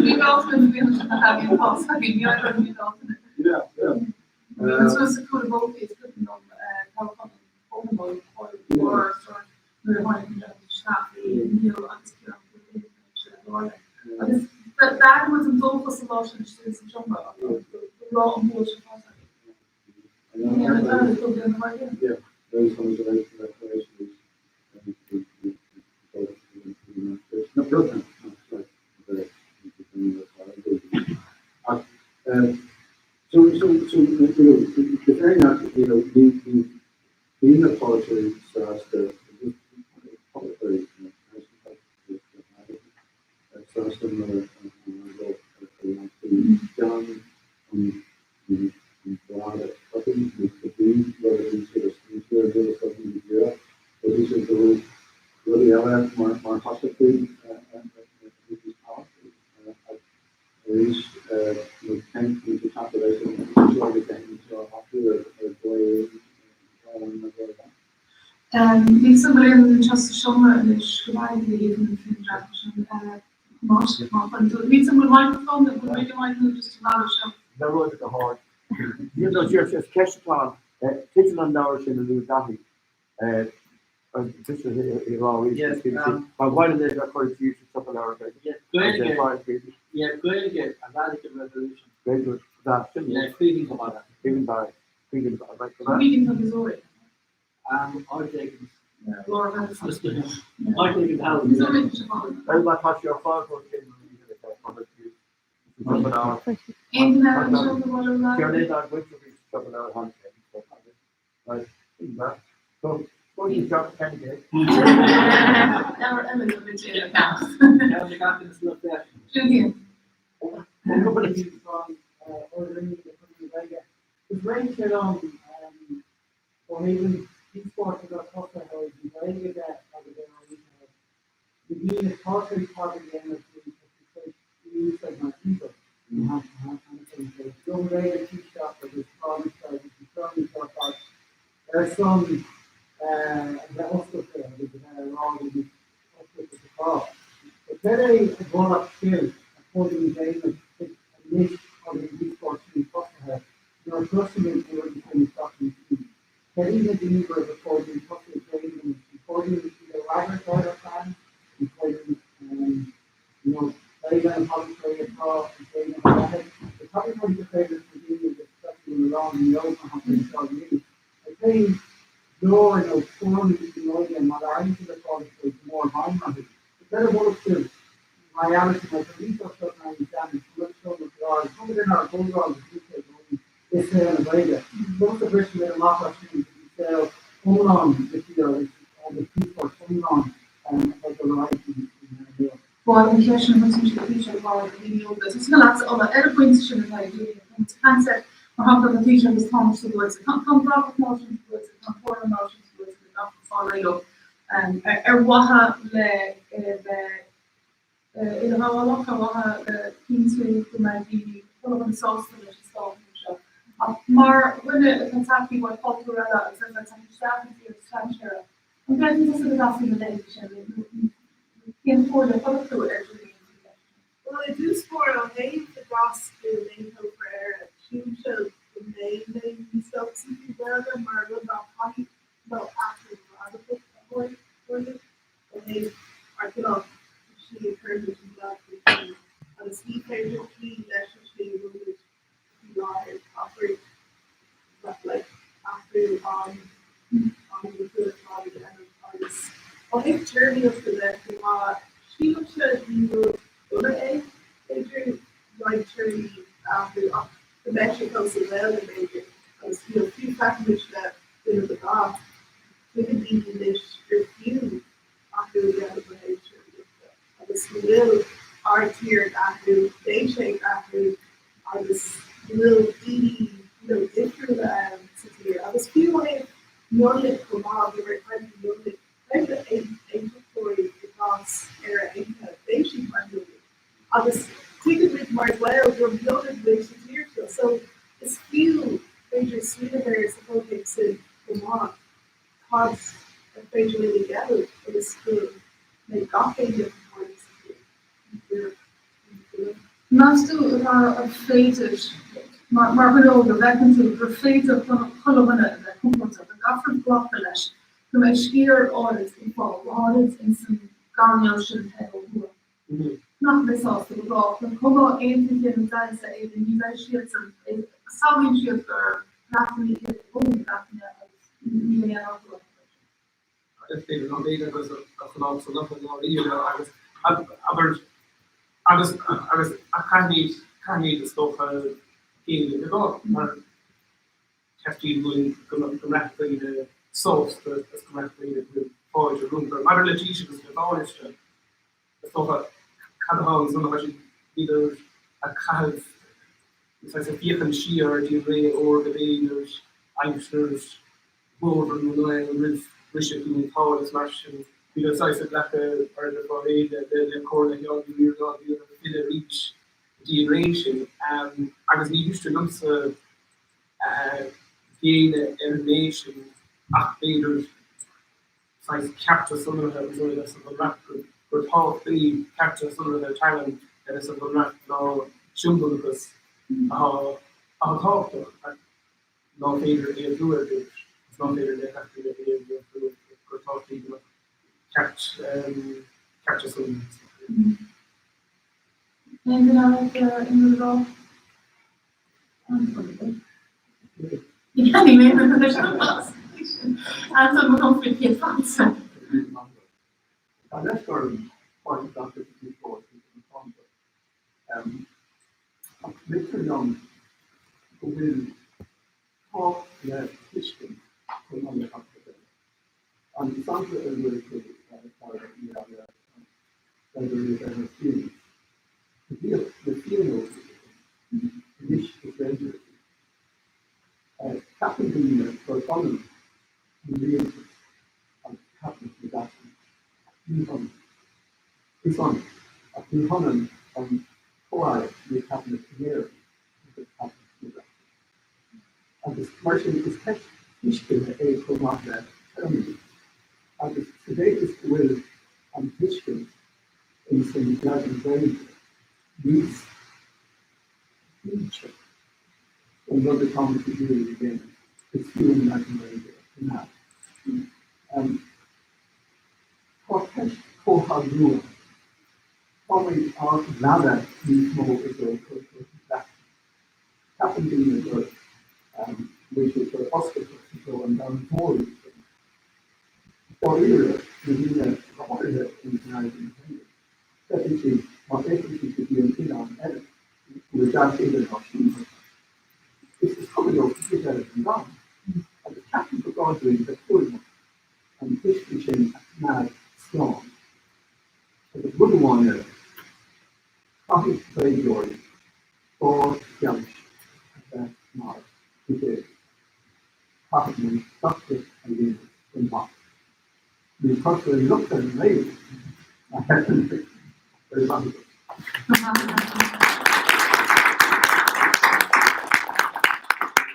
Ní Dalton, bhí an bhí an Dalton. Yeah, yeah. Yeah, very similar to that. Ní bhíonn na polaiteoirí sásta, polaiteoirí sásta nuair a leanfaí gan an bláth a chothú nó cibé rud a bhí siad ag smaointiú ar níl a fhios agam go díreach. Bhí siad go raibh rudaí eile mar thosaíochtaí níos tábhachtaí ach arís nó cén pointe teacht ar ais an seo agus cén seo a athrú ar dhóigh éigin. Níl 's agam an bhfuil aon duine anseo sa seomra anois go mbeidh le hAodh faoin dreach sin. Tomás, má chuireann tú, níl 's agam an bhfuil microphone, an bhfuil rig mic nó just an bhfeadóg seo? Labhróidh go hard. Níl nó deir sé, is ceist atá ann, teideal an leabhair sin a luaigh Daithí, just a rá arís, ba mhaith liom é a bheith curtha síos sa siopa leabhar Gaeilge. Gaeilge, yeah, Gaeilge, a Radical Revolution. Gaeilge, sin é. Yeah, Caoimhín go Barra. Caoimhín Barra. Caoimhín Barra. Caoimhín tá Missouri. Well, tá sé ar fáil chun sin Ó thaobh an díospóireacht atá tosaithe ó thaobh na Gaeilge de agus ar an na daoine atá tar éis tagairt a dhéanamh faoi tá siad tar éis í a úsáid mar thimpeall cheana féin. So dul réidh ar Taoiseach agus Tánaiste agus na téarmaí seo ar fad ar son a bheith oscailte agus a bheith ag rá go bhfuil oscailte sa chás. So céard é a mholadh sibh a chóir a dhéanamh anois agus an díospóireacht sin tosaithe nuair a chloisimid na rudaí sin ag teacht chun cinn? Céard iad na gníomhartha ba chóir dúinn tosú ag déanamh anois? An chóir dúinn iad a fhreagairt ar ar feadh? An chóir dúinn you know plé le na polaiteoirí atá ag déanamh a leithéid? So cad é rudaí gur féidir leis na daoine agus especially na lánúin óg mar shampla anseo inniu ag cén glór nó tuairimí na n-óige má labhraíonn siad le polaiteoirí go mór i bhfeidhm orthu? So céard a mholfadh sibh mar gheall ar sin mar tá roinnt dá seo tar éis déanamh, tá rud seo na gclár, tá muid inár gcomhdháil agus ní cé gcónaí i saol na Gaeilge. Conas a bhrisimid amach as sin go dtí saol iomlán na tíre agus díospóireacht iomlán atá ag dul ar aghaidh faoin nua. Bhuel, an cheist sin a thosaíonn siad ag taoiseach mar dhaoine óga. Is cosúil leatsa, Ola, ar an bpointe sin atá ag Julian, tá muid ag caint ar, mar shampla, tá Taoiseach agus Tánaiste luaite, tá an Bhratach Náisiúnta luaite, tá an Chomhairle Náisiúnta luaite, go gcaithfear fáil réidh leo ar mhaithe le bheith uileghabhálach, ar mhaithe le cinntiú go mbeidh daoine, chuile dhuine sásta leis an stát nua seo. Ach mar dhuine atá tagtha ó chultúr eile agus atá ag teacht isteach i dtír strainséara, an gcreideann tusa go gcaithfí na leithéidí sin nó cén chomhairle a chuirfeadh tú ar Julian faoin gceist sin? Bhuel, i dtús báire, ó thaobh i gcás go n-aontófar Éire, sílimse go mbeidh mé níos dóchasaí faoin Ghaeilge mar rud ná caithfidh nó athrú radacach a tharlú. ó thaobh ár gcineál slí a chuirimid an Ghaeilge chun cinn agus ní féidir cloí leis an slí a bhfuilimid faoi láthair. Caithfear like athrú an an-difriúil atá le déanamh agus ó thaobh téarmaíochta de chomh maith, sílimse ní rud dona é b'fhéidir roinnt téarmaí a athrú ach go mbeidh sé fós i nGaeilge b'fhéidir agus you know fiú feicimid le duine de gach Tuigeann daoine anois gur fiú athrú a dhéanamh ó thaobh téarmaíochta agus go bhfuil ár dtír ag athrú, beidh sé ag athrú agus go bhfuil daoine you know difriúla ann sa tír agus fiú ó thaobh mionlaigh chomh maith, bhíomar ag caint faoi mhionlaigh, caint le aontachtóirí i gcás Éire Aontaithe, beidh siad mar mhionlaigh agus tuigeann muid mar Ghaeil gur mionlaigh muid sa tír seo so is fiú b'fhéidir smaoineamh air sa chomhthéacs sin. chomh maith, cad ar féidir linn a dhéanamh ionas go mbeidh gach éinne compordach sa tír? Meas tú ar féidir, mar dhuine óg, an bhfeiceann tú gur féidir chuile dhuine a bheith compordach, go gcaithfear glacadh leis go mbeidh sciar áirid den phobal, go háirid ins an gcoirnéal sin taobh ó thuaidh, nach mbeidh sásta go brách, an cuma aontaithe nó deighilte Éire, ní bheidh siadsan, samhlaíonn siad gur Breatanaigh iad i gcónaí, Breatanaigh agus níl aon athrú acu air sin. Is féidir liom b'fhéidir agus a choinneáil san iompar dáiríre agus abair agus agus ach caithfimid caithfimid is dócha géilleadh go mar. Teastaíonn uainn go mbeadh daoine sásta agus go mbeadh daoine go bhfuil fáilte rompu. Maidir le Taoiseach agus le Tánaiste, is dócha, cad atá ansan, tá siad, bhíodar ag caitheamh, saghas ag féachaint siar dtí an ré órga b'fhéidir, aimsir Mhórdha na nGael roimh bhriseadh Dhún Táil is mar sin. Bhíodar saghas ag glacadh mar a déarfá féin le comhairle Sheáin Uí Ríordáin, bhíodar ag filleadh arís go dtí an ré sin. Agus ní mhiste liomsa géilleadh ar an méid sin ach b'fhéidir saghas cearta sonraithe a úsáid sa Bhunreacht, gur tábhachtaí cearta sonraithe teangan a bheith sa Bhunreacht ná siombalachas atá tábhachtach ach ná féidir a aontú ar dtús agus ná féidir le gach duine a aontú gur tábhachtaí go mbeadh cearta sonraithe sa Bhunreacht. Aon duine eile le rá? Anton Mac Unfraidh céad fáilte. Tá leisc orm páirt a ghlacadh sa díospóireacht faoin teanga. Ach feictear liom go bhfuil tábhacht le tuiscint chomh maith le gach rud eile. An sampla a luaigh tú, a Chara, ní raibh ar na Fianna. Bhíodh na Fianna anois is Rangers iad. Ceapann daoine gur ionann an rialtas agus Cabinet na Breataine. Ní hionann. Is ionann, ach ní hionann an comh-aireacht nó Cabinet in Éirinn agus Cabinet na Breataine. Agus mar sin is ceist tuisceana é chomh maith le téarmaí. Agus sa mhéid is go bhfuil an tuiscint ins an leagan Gaeilge níos dílse don rud atá muid ag iarraidh a dhéanamh, is fiú an leagan Gaeilge a choimeád. Tá ceist comhthoiliú ann. Táimid á mhealladh níos mó i dtreo cultúr na Breataine. Ceapann daoine gur bhfuil siad gur oscailteacht i dtreo an domhain mhóir iad sin. Dáiríre, na daoine go háirithe in san na hÉireann, feicfidh siad, má fhéachann siad go dtí an oileán eile, go bhfuil dearcadh idirnáisiúnta acu. Is is cuma leo an chuid eile den domhan. Agus ceapaim gur gá dúinn bheith cúramach an tuiscint sin a choimeád slán. Agus rud amháin eile, caithfidh Gaeilgeoirí barr feabhais a bheith mar critéir. Caithfidh muid gach rud a dhéanamh go maith. Ní cuirtear locht ar an nGaeilge má theipeann uirthi. Go raibh maith agat.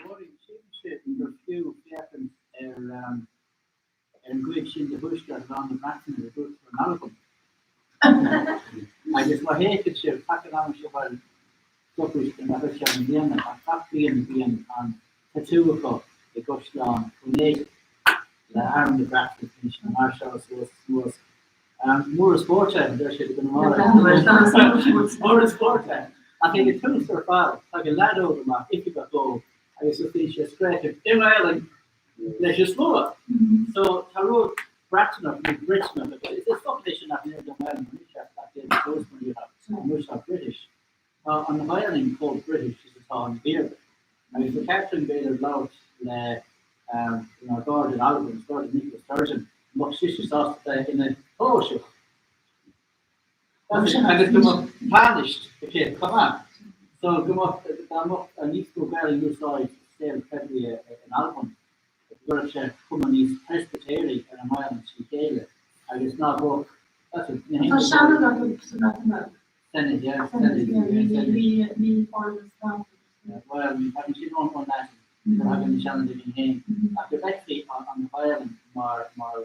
Mháirín, sílimse gur fiú féachaint ar ar an gcuid sin de thuaisceart oileán na Breataine a dtuairtear an Albain. Agus má théann sibh, taca an ama seo bhuel, socrú nach raibh sé i mbliana, ach gach bliain bíonn an tattoo acu i gCaisleán Dhún le arm na Breataine anois ag máirseáil suas is anuas. Mór an spórt é, a deir siad i gConamara. Mór an spórt é. Ach ag an tús ar fad, tagann leaid óg amach, oifigeach óg, agus tosaíonn sé ag scréachadh i nGaelainn! leis an slua. So tá rud Breatnach nó Briotanach, is focal é sin nach léir dom uaim anois ach tá sé fós mar dhíothach, an tá British. Tá an Ghaelainn chomh British is atá an Béarla. Agus ba cheart dúinn b'fhéidir labhairt le lenár gcairde in Albain, is cairde Nicola Sturgeon, an mbeadh sise sásta bheith ina Taoiseach. Agus go mbeadh Tánaiste aici chomh maith. So go mbeadh, dá mbeadh níos mó Gaelainn in úsáid sa saol poiblí in Albain, go gcuirfeadh sé cuma níos Preispitéirí ar an nGaelainn trí chéile agus ná beadh, that's it, na Tá Seanad acu sa mBreatain Bheag. Senedd, yeah, Senedd, yeah, Senedd. Ní, ní Parlaimint na Bhuel, ní thagann sin ón Laidin, gur thagann an Seanad againn féin. Ach go bhfeicfí an Ghaelainn mar, mar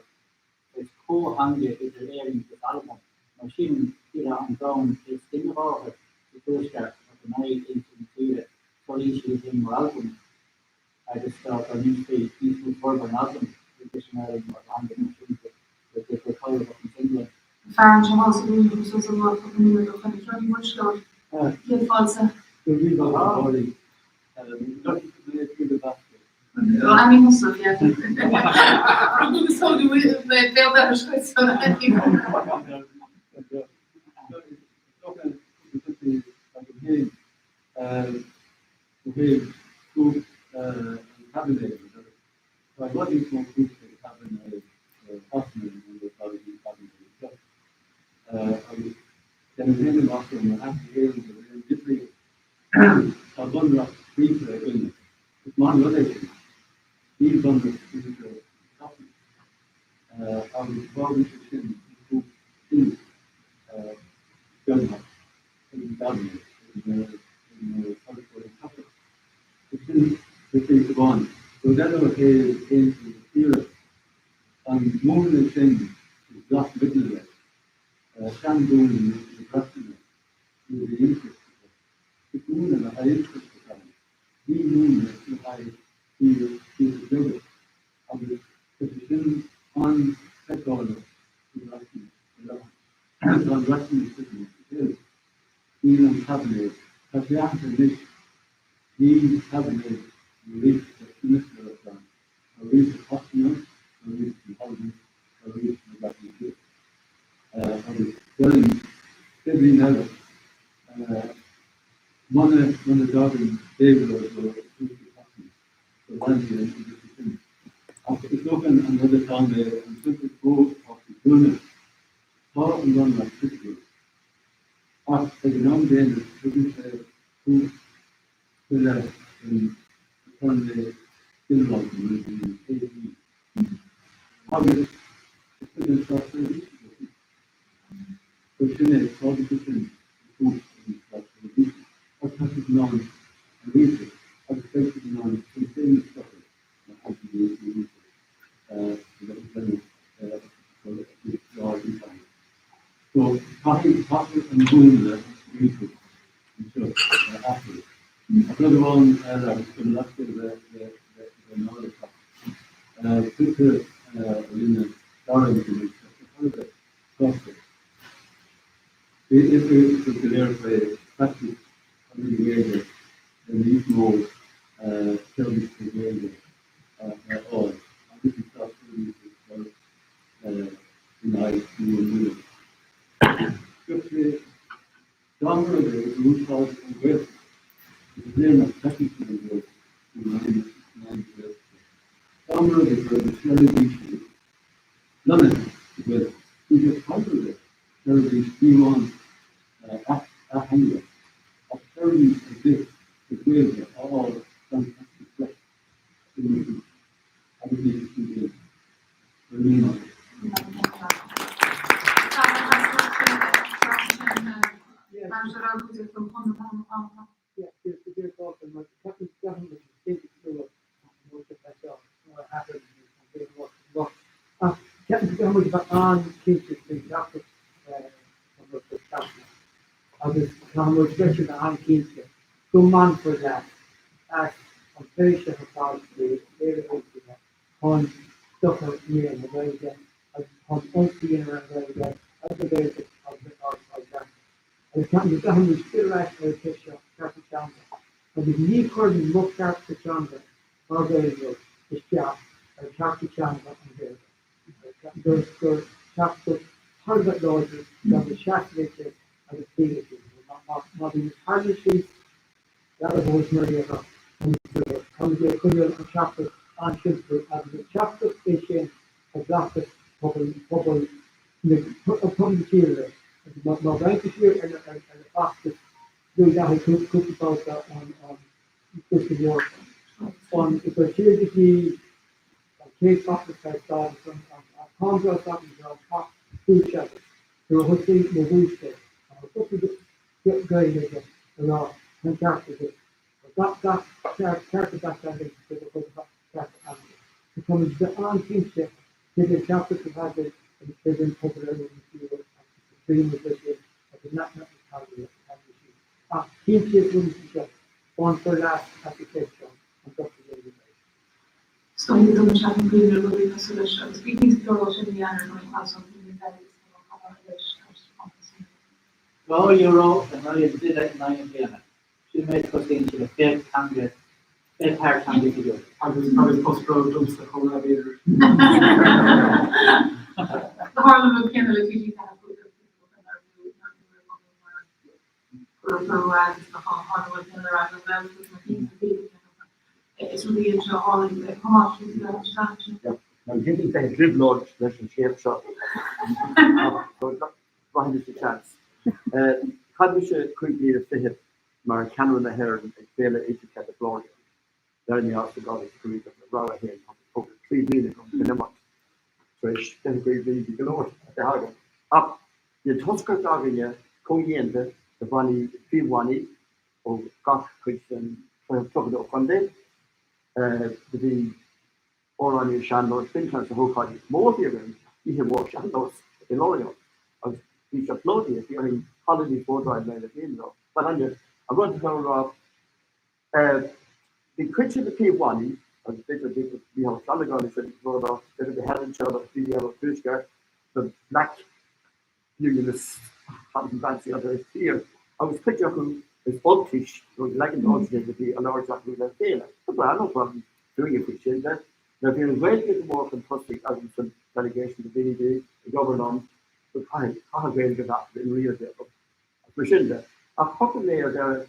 Is comhtheanga idir Éirinn agus Albain, mar sin tíortha an domhain is ionghabhálaithe sa Tuaisceart atá in aghaidh aontú na tíre, samhlaíonn siad iad féin mar Albanaigh agus dá ndéanfaí níos mó forbartha in Albain leis an nGaeilge mar theanga náisiúnta gur cabhair a bheadh ansin linn. Fear anseo thall sa Dún agus suas an lá cúpla míle do chuid drugaí bunscoil. Céad fáilte. Go raibh maith agat, a Mháirín. Tá i bhfad níos mó cúiseanna ag caibinéid Shasana ná mar atá ag an caibinéad anseo. Agus déanaim féin amach ó mo thaithí féin go bhfuil an difríocht, tá bunreacht scríofa againne. Is maith an rud é sin. Níl bunreacht scríofa i Sasana. Agus fágann sé sin an chumhacht sin beagnach ag an gcaibinéad, ag na polaiteoirí cathrach. Sin difríocht amháin. Rud eile ó thaobh aontú na tíre, an múnla sin is ghlac muidne leis, seanmhúnla na Breataine, nuair a bhí intreacht acu. Is múnla le haghaidh intreacht atá ann. Ní múnla le haghaidh tír, tíortha beaga. Agus tá sé sin an-fheiceálach sa Bhreatain faoi láthair. Tá an Bhreatain ag titim as a chéile. Níl an caibinéad, tá sé aitheanta anois, níl caibinéad na Ríochta Westminster ann, tá Ríocht Shasana, tá Ríocht na hAlban, tá Ríocht na Breataine Bige. Agus déarfainn, pé bliain eile, muna, muna dtagann déabhlóid ó Thuaisceart Shasana, go leanfaidh an difríocht sin. Ach is dócha an rud atá ann é an chuid is mó atá faoi dúinne, tá an Bunreacht criticiúil. Ach ag an am gcéanna tugann sé cumhacht faoi leith don Aturnae Ginearálta nó don AG agus is cuid den státseirbhís iad sin. So sin é, fágann sé sin an chumhacht ag na státseirbhísigh agus tá siad in ann an rialtas agus beidh siad in ann iad féin a stopadh má thagann rialtas a bheith ag déanamh So caithfidh caithfear an múnla rialtais anseo a athrú. Ach rud amháin eile agus gabh mo leithscéal a bheith bheith náireach ach tuigtear a rinne Darren go bhfuil sé thar a bheith sásta. Is go léir faoi praitic na Gaeilge le níos mó seirbhísí Gaeilge a fháil agus an státseirbhís ag cur in aghaidh nua Dúirt sé dá mba rud é gur úsáideadh an Ghaeltacht is léir nach bhfeiceann siad an Ghaeltacht faoi Roinn na Gaeltachta. Dá mba rud é go raibh na seirbhísí lonnaithe sa Ghaeltacht, bhí sé poiblí seirbhís ní amháin ateangaireacht ach seirbhís ar bith sa Ghaeilge a fháil gan costas breise. Agus níl sé sin déanta. Go raibh míle maith agat. Agus caithfidh muid freisin a bheith an-chinnte go mbainfear leas as an plé seo ar fad faoi Éire Aontaithe chun dochar a dhéanamh na Gaeilge agus chun ionsaí a dhéanamh ar an Ghaeilge agus an Ghaeltacht agus ar ár dteanga. Agus ceapaim go gcaithfidh muid filleadh ar ais ar an cheist seo, cearta teanga. Agus ní chuireann mo chearta teanga mar Ghaeilgeoir isteach ar chearta teanga an Bhéarla. Gur gur teachtaireacht thar a bheith láidir gan na seasamh agus taobh leis sin. Má bhíonn muid tarraingthe síos, leathan mar a déarfá, Táimid ag coinneáil an teachtaireacht an-simplí agus is teachtaireacht é sin a ghlacfas pobal pobal na pobal na tíre leis. Agus má má bhreathnaíonn tú siar ar na ar na feachtais luaigh Daithí cúpla babhta an an Cúrsa Eorpach. An ag dul siar go dtí an chéad feachtas tar stádas an an an t-am go raibh an cath cúis agat nuair a thosaigh mo bhúistéir an focal Gaeilge aige a rá tá an ceart agat gach gach ceart ceart a gach teanga de do chuid ceart agat. So táimid bheith an-chinnte céard é an teachtaireacht atá againn agus céard é an pobal ar na tíre agus go dtríonn muid leis sin agus nach nach na teanga teanga sin. Ach cinnte dúinn seo bainfear leas as an cheist seo an dochar a dhéanamh leis. Is dóigh liom seachain daoine rudaí cosúil leis agus bí cinnte go raibh sin i Eanáir nuair atá san i €2 in aghaidh an duine in aghaidh na bliana, sin méid a chosaíonn sé le 20 teanga, 20 thar teanga oifigiúil. Agus agus post bróg domsa chomh maith b'fhéidir. Tharla an rud céanna le TG4 is rudaí bhí anseo álainn le Tomás is le. Now bhí bheith i dtrioblóid leis an scéal seo ach rachaidh sa seans. Chaith mise 5 bliana fichead mar cheannaire na hÉireann ag Féile Idircheilteach Lorient. D'éirigh mé as i 2005 agus mo rogha féin, tá mé tógtha 3 bliana agam chun imeacht tar éis 25 bliain, bhí go leor a bheith agam. Ach bhí an toscaireacht againne comhdhéanta de bhannaí, príomhbhannaí ó gach cuid den 32 chontae. Do bhí amhránaí sean-nóis, b'in ceann de na hócáidí is mó a bhí againn, oíche mhór sean-nóis i Lorient agus bhí sé plódaithe, bhí orainn halla níos mó d'fháil mar a bhí ann. But anyway, an rud atá a rá, bhí cuid de na príomhbhannaí agus b'fhéidir bhí Mícheál Ó Ceallagáin is ag rá b'fhéidir go Helen seo agus daoine eile ó Tuaisceart, the Black Unionists and the other tír agus cuid acu is Ultais nó leagan d'Ultais a bhí á labhairt acu le chéile. Go breá, no problem dúinne faoi sin de. Now bhí an Ghaeilge go mór chun tosaigh agam san delegation do daoine a bhí ag obair liom go caithfidh, caithfidh Gaeilge a bheith acu i ndáiríre agus mar sin de. Ach shocraigh mé ar deireadh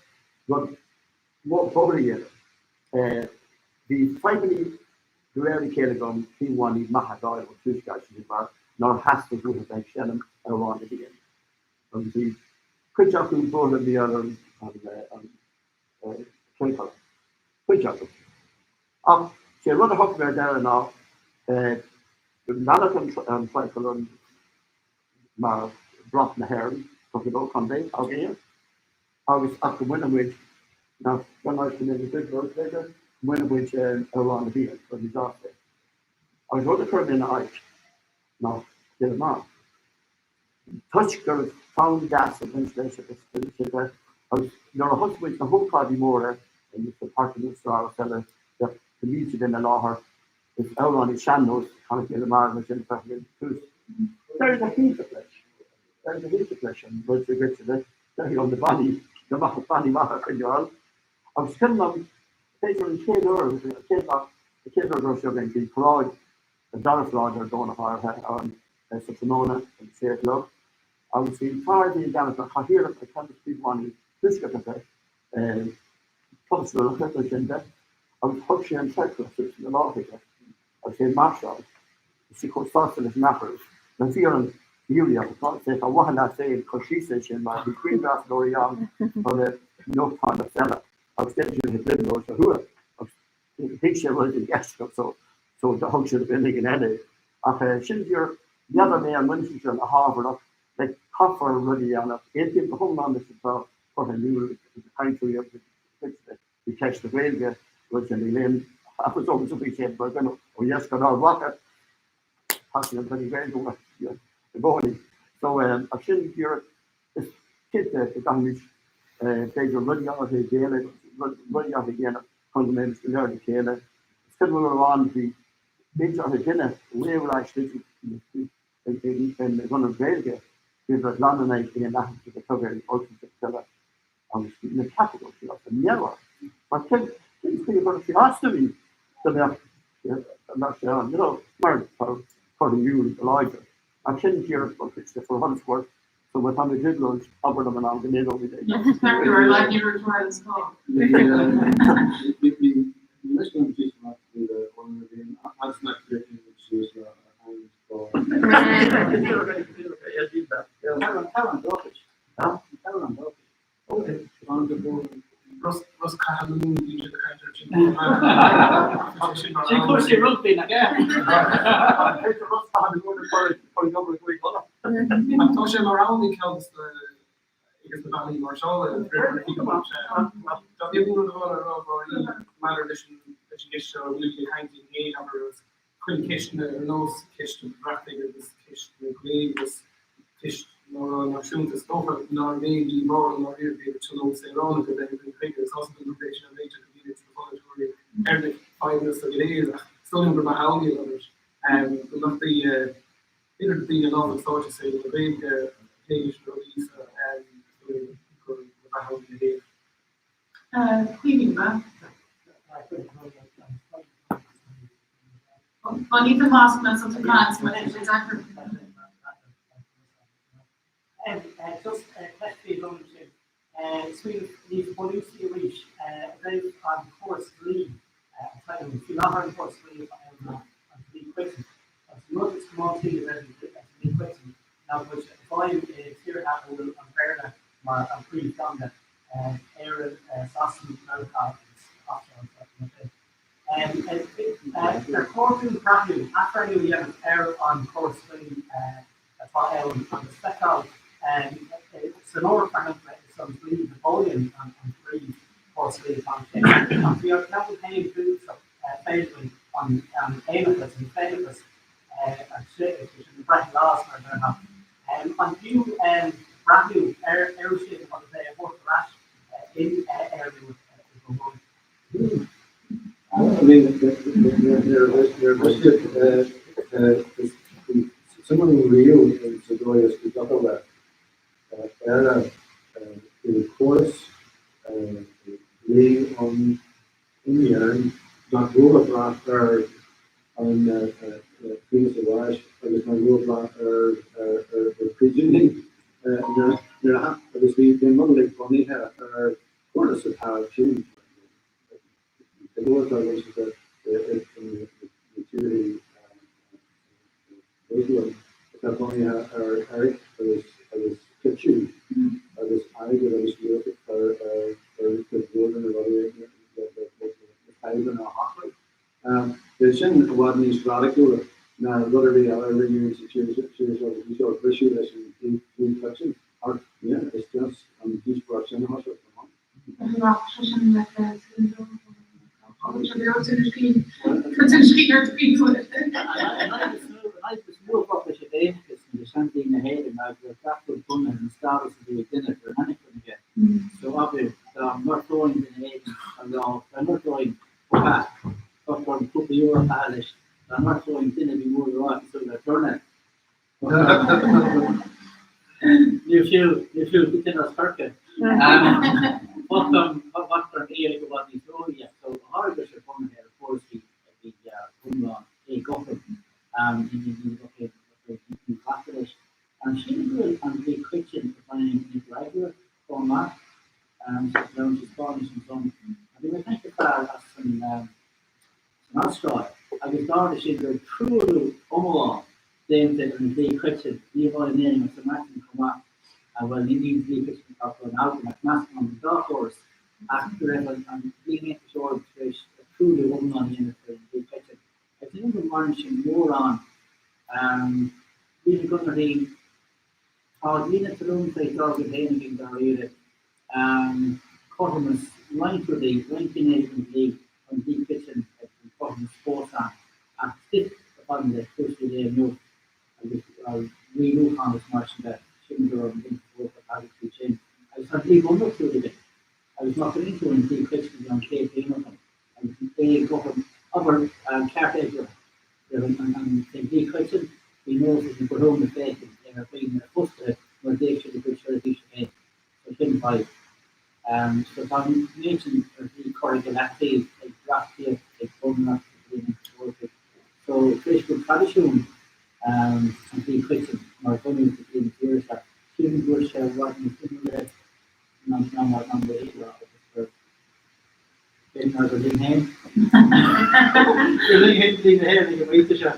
rud mór a dhéanamh. Bhí fadhbanna de réir a chéile agam príomhbhannaí maithe a d'fháil ón Tuaisceart sin mar nár theastaigh uathu bheith ag seinm Amhrán na bhFiann. Agus bhí cuid acu buartha mar gheall ar an Tricolor. Cuid acu. Ach sé an rud a shocraigh mé ar deireadh ná go leanfadh an Tricolor mar bhrat na hÉireann, 32 contae againne. Agus ach go mbainfeadh muid, nach gan go mbeidh big word b'fhéidir, go mbainfeadh muid Amhrán na bhFiann, rud ní deas é. Agus rud a chuir mé ina áit ná Giolla Meáin. Toisc go raibh fonn deas ag baint leis agus sin de, agus nuair a thosaigh muid na hócáidí móra sa Páirc an Ústar agus eile, bheadh na mílte duine i láthair, Is amhránaí sean-nóis Conor Giolla Meáin mar sin feicim an tús. D'éirigh go hiontach leis. D'éirigh go hiontach leis an rud i gcoitinne. D'éirigh liom na bannaí, na bannaí maithe a choinneáil. Agus cuimhin liom, b'fhéidir an chéad uair, an chéad lá, an chéad uair go raibh sé againn, bhí paráid, an dara pharáid ar Domhnach áirithe ann sa tráthnóna ag a sé a chlog. Agus bhí fear a bhí i gceannas mar chathaoirleach ar cheann de na príomhbhannaí tuaisceartacha, Protastúnacha mar sin de, agus thug sé an tricolor suas ina lámh aige agus é ag máirseáil, is é chomh sásta leis an athrú. Now bhí orm éirí as an áit, ar mhaithe leat féin, cur síos é sin mar bhí grianghrafadóirí ann ó na nuachtáin agus eile agus d'fhéadfadh siad a bheith ag brionglóid ó thuaidh agus thuig sé a raibh i gceist so so do thug siad ag an eile é. Ach sin díreach, n'fheadar mé an mbainfidh sé le hábhar ach like caithfear rudaí a dhéanamh. Aontaím go hiomlán leis an atá curtha in iúl ag na cainteoirí agus ag bhí ceist na Gaeilge rud sin níl aon amhras orm faoi sin mar dhuine ó dheisceart Ard Mhacha theastaigh an bloody Gaeilge uait i gcónaí. So ach sin díreach is cinnte go gcaithfimid b'fhéidir rudaí áirithe a ghéilleadh, rudaí áirithe a dhéanamh chun go mbeimis go léir le chéile. Is cuimhin liom uair amháin bhí b'fhéidir áirithe duine way laistigh i gConradh na Gaeilge, bhíodar glan in aghaidh aon aitheantas a tugadh ar an Ultais agus eile agus na ceapadh go raibh siad as a meabhair. Mar cén chaoi a gcuirfeadh sé as dúinn dá mbeadh mbeadh sé ann, you know, mar tá curtha in iúl go láidir. Ach sin díreach mar chuid de for what it's worth, so má tá mé i dtrioblóid, abair liom in am go n-éireoidh mé. Tá sé mar am ag ceann agus na bannaí máirseála Tá bhí rud amháin a rá maidir leis an gceist seo a bhfuil ag caint féin agus chuile ceisteanna ar nós ceist an bhrataigh agus ceist na Gaeilge agus ceist na náisiúnta. Is dócha nár bhí mórán ná riamh bhí tionól saoránach a bheith againn chuige agus ásta gurb é sin an réiteach a bhí ag na polaiteoirí ar na fadhbanna so go léir ach is dóigh liom gur maith ann iad anois go mbeadh daoine b'fhéidir daoine lán an stáit is é na Gaeilge a phlé leis na rudaí so is dóigh liom gur maith ann iad a théamh. Caoimhín, Má ní do masc ná sa caint mar é sé deacair. Just ceist agam sin. Smaoineamh níos bunúsaí arís roimh an córas dlí. atá ann. Faoi láthair an córas dlí atá ann ná an dlí coiteann. Agus an rud is comóntaí leis an dlí coiteann ná go bhfuil sé i bhfeidhm i tíortha a bhfuil an Béarla mar an príomhtheanga, Éire, Sasana, Meiriceá agus Astráil mar sin. Ar chóir dúinn breathnú, athbhreithniú a dhéanamh ar an chóras dlí atá ann agus feiceáil san Eoraip, mar shampla, is an dlí Napoleon an príomhchóras dlí atá ansin. Ach bhí an ceapadh féin dúchasach féin an Fhéineachas, an Féineachas, sin an Brehon Laws mar a déarfá. An fiú breathnú air sin agus é a thabhairt ar ais in Éirinn nó i gcónaí? I mean, nuair a bhris siad suim riamh sa dóigh is go dtiocfadh le Éire faoi chóras dlí ann in Éirinn nach raibh ag brath ar an phionós bháis agus nach raibh ag brath ar phríosúnaigh nuair a agus bhí an rud uilig bunaithe ar chóras atá fiú go leor dá bhfuil siad na tíortha Muslim atá bunaithe ar éiric agus agus toitiú agus airgead agus luach a chur ar ar cuid mhór de na rudaí le na fadhbanna a shocrú. Bhí sin i bhfad níos raidiciúla ná rud ar bith eile a rinneadh sa tír seo go dtí seo, briseadh leis an dlí coiteann. Ach yeah, is deas an díospóireacht sin a thoiseacht chomh maith. An fhadhb is mó a bheadh leis an bhFéineachas nó le seandlí na hÉireann ná go raibh gach rud bunaithe ar an stádas a bhí ag duine, ar an ainmneachtain aige. So abair, dá ngortóinn duine éigin a rá, dá ngortóinn ó theas, bheadh orm cúpla euro a chaitheamh leis, dá ngortóinn duine a bhí mór le rá cosúil le Turner, Ní fiú, ní fiú duine as Corcaigh. Bheadh orm, bheadh orm íoc i bhfad níos mó a So, tharla sé bunaithe ar chóras a bhí iomlán éagothrom, ní bheadh aon ghlacadh leis. Sílim go bhfuil an dlí coiteann i bhfeidhm i Nicaragua chomh maith, sa Spáinnis ansan. Bhí mé ag caint le fear as an san Astráil agus d'ardaigh sé go raibh truailliú iomlán déanta ar an dlí coiteann, ní amháin in Éirinn ach sa mBreatain chomh maith, bhuel ní an dlí coiteann atá acu in Albain ach meascán den dá chóras, ach go raibh an dlí an Aontais Eorpaigh tar éis truailliú iomlán a dhéanamh ar an dlí coiteann. Agus ní go maireann sin mórán. Dlí na gConarthaí, tá dlí na talún tar éis dul go féin againn dáiríre. Cothromas, roinnt rudaí, roinnt gnéithe den dlí, an dlí coiteann agus an cothromas fós ann, ach stuif a bhaineann le cúrsaí lae inniu agus rialúchán agus mar sin de, sílim go raibh an tAontas Eorpach tagtha tríd sin. Agus tá an dlí bunreachtúil againn, agus má chuireann tú an dlí coiteann a bhí ann 100 bliain ó shin agus an éagothrom, abair, ceart oibre, an dlí coiteann, bhí nós ag na breithiúna féachaint ar dhaoine a fostaithe nuair a d'íoc siad a gcuid seirbhíse féin. So sin fadhb. So tá an méid sin ar dhlí curtha go leataobh ag reachtaíocht, ag bunreacht an Aontais Eorpaigh. So tar éis go bhfuil traidisiún an dlí choitinn mar bhunús ag dlí na tíre seo, sílim go bhfuil sé i bhfad níos inrialaithe ná ná mar a bhí agus gur b'fhéidir mar gur linn féin gur linn féin dlí na hÉireann ag an bpointe seo.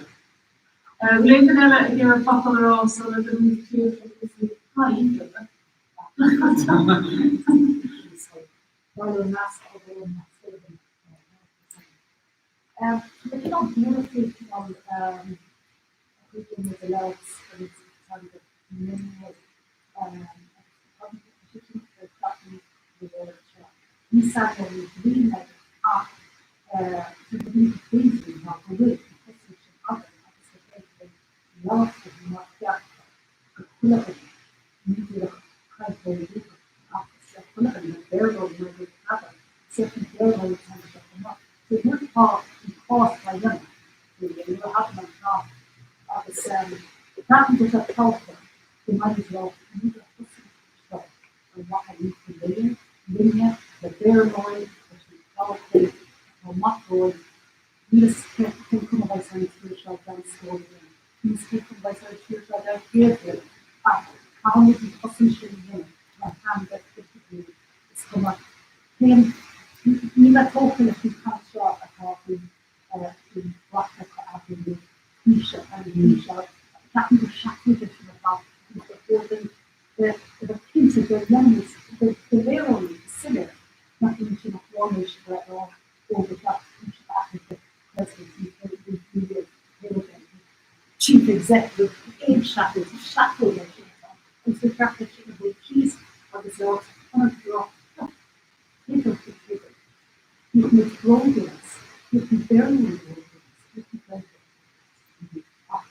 Bhfuil aon duine eile ag iarraidh focal a rá sula gcuirimid críoch le cúrsaí cainte? Ní díreach cainteoirí dúchais ach is le chuile dhuine, Béarlóirí mar a dúirt Peadar, is leis na Béarlóirí an teanga seo chomh maith. So nuair atá an cás á dhéanamh, nuair a thagann an t-am agus ceapaim go bhfuil sé tábhachtach go mbeimid ag rá ní gur thosaigh seo ar mhaithe linn go léir, linne, le Béarlóirí, leis na todhchaí atá amach romhainn. Níl a fhios cén cuma a bheas ar an tír seo i gceann scór bliain. Níl a fhios cén cuma a bheas ar an tír seo i gceann 100 bliain. Ach caithfimid an chosaint sin a dhéanamh mar theanga oifigiúil. Is cuma cén, níl mé tógtha leis an chaint seo atá. aoise agus bhí sé, ceapaim go seasann sé sin ar fad agus ba chóir dúinn a bheith cinnte go ndéanfaimid, go léireoimid go soiléir nach bhfuil sin ach ráiméis a bheith ann ó ba cheart Taoiseach a aithint President Chief Executive aon seafóid, is seafóid é sin atá ann agus ba cheart é sin a thabhairt síos agus a thabhairt chun an rá cé go cé go Bíodh muid bródúil as, bíodh na Béarlóirí bródúil as, bíodh na Gaeilgeoirí bródúil as. Ach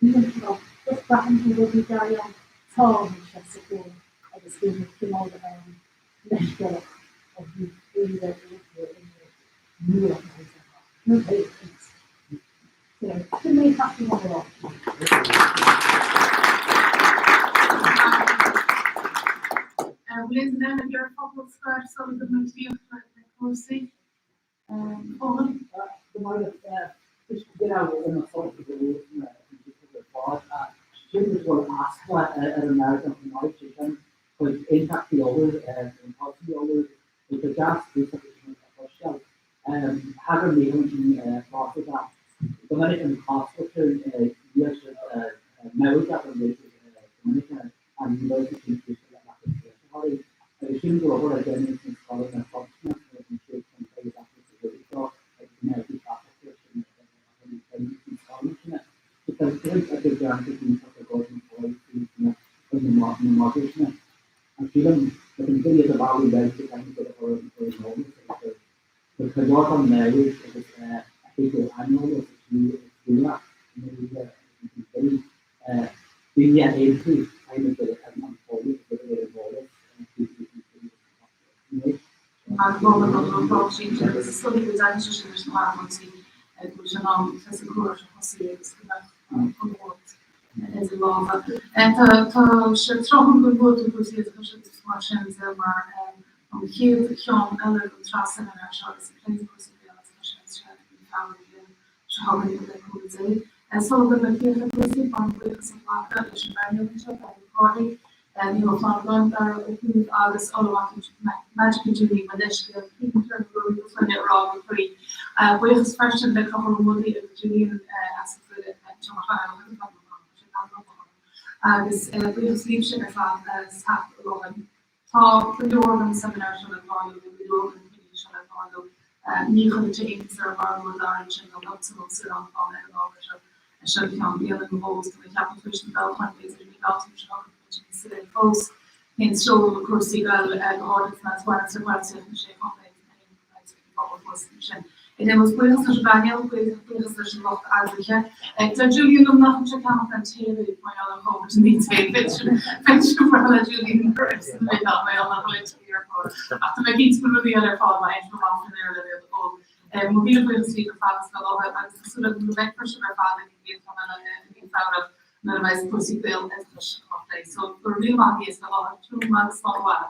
níl an cineál, just braithim go bhfuil rudaí gearr ann, tá sé sa tóir agus bhí na cineál leithscéalach ó thaobh féile ollmhór inniu nua a thabhairt amach. Nó pé Sin mé caithfidh mé a rá. Bhfuil aon duine eile ag iarraidh focal scoir sula gcuirimid críoch le cúrsaí? Eoghan? Go maith Sin go bhfuil easpa ar an mbearna chomh maith sé sin chuig aontachtaí Uladh, an polasaí Uladh, go deas dúchasach a chloisteáil. Thagair Mícheál ansin fosta do go minic an chosúlacht níl siad naimhdeach an go minic an ní bheadh siad sin le foilsitheoirí agus sin go obair a dhéanamh sna scoileanna Protastúnacha nuair a bhí siad chun cur i dtaca sa rudaí seo agus go mbeadh feasacht air sin sna scoileanna sin. So tá cuid oibre déanta iontach ag Gordon Foy faoi na modúil sin. Ach sílim go bhfuil iad a mhealladh leis go caithfidh siad a chur ar an eolas agus gur cuid den naimhdeas agus a thuigeadh aineolas is fiú is dúthracht i ndáiríre agus an duine daoine a aontú caithfidh muid an t-eolas a chur ar an eolas Mar bhonn don rud sin agus is dóigh go dtaitníonn sé sin leis na hargóintí go bhfuil sé in am tusa cúram a thosaí agus go mbeadh an chonspóid idir lámha. Tá sé tráthúil gur luaigh tú cúrsaí oideachais agus mar sin de mar an chéad cheann eile den tsraith seimineár seo is ag plé cúrsaí Gaeloideachais a bheas sé i mí Feabhra na bliana seo chugainn le cúnamh Dé. Sula gcuirim críoch le cúrsaí, ba mhaith liom buíochas a ghlacadh leis an bpainéal anseo, Daithí Ó Cárthaigh, Mícheál Ó Flannagáin, Dara Ó Cuív agus Ollamh Magic and Julie, mo leithscéal, Keaton Turner Ruairí Ó Floinne a rá go croí. Buíochas freisin le Cathal Ó Muadaigh agus Julian as an bhfuil anseo mar chathaoirleach agus buíochas libhse ar fad as teacht i láthair. Tá go leor de na seimineáir seo le tarlú, nó go leor de na cruinnithe seo le tarlú. Ní chuirfidh sé iontas orm mar a dúirt Dara ansin, nó lucht sa lucht saoráin atá ann ar an ábhar seo. Seo go ceann bliana nó dhó is tá mé ag ceapadh tar éis na dtoghchán, b'fhéidir i mí Bealtaine seo chugainn, beidh sé níos soiléire fós cén treo a bhfuil cúrsaí ag dul, go háirithe sna baineann le polaitíocht na Sé Chontae agus na hÉireann go mbeidh an pobal fós ansin. Ag déanamh buíochas leis an bpainéal, buíochas leis an lucht eagraithe. Deir Julian liom nach bhfuil sé ag ceannach an téadaí mar gheall ar Covid-19. B'fhéidir gur le Julian gur ar son na mar gheall nach bhfuil aon téadaí ar fáil. Ach tá mé cinnte go bhfuil rudaí eile ar fáil má théann sibh amach faoin aer le iad a ól. Mo mhíle buíochas libh ar fad as bheith i láthair agus tá súil agam go bhfeicfear sibh ar fad ag an gcéad cheann eile i mí Feabhra nuair a bheas cúrsaí Gaeloideachais á phlé. So go raibh míle maith agaibh as bheith i láthair. Slán agus slán abhaile.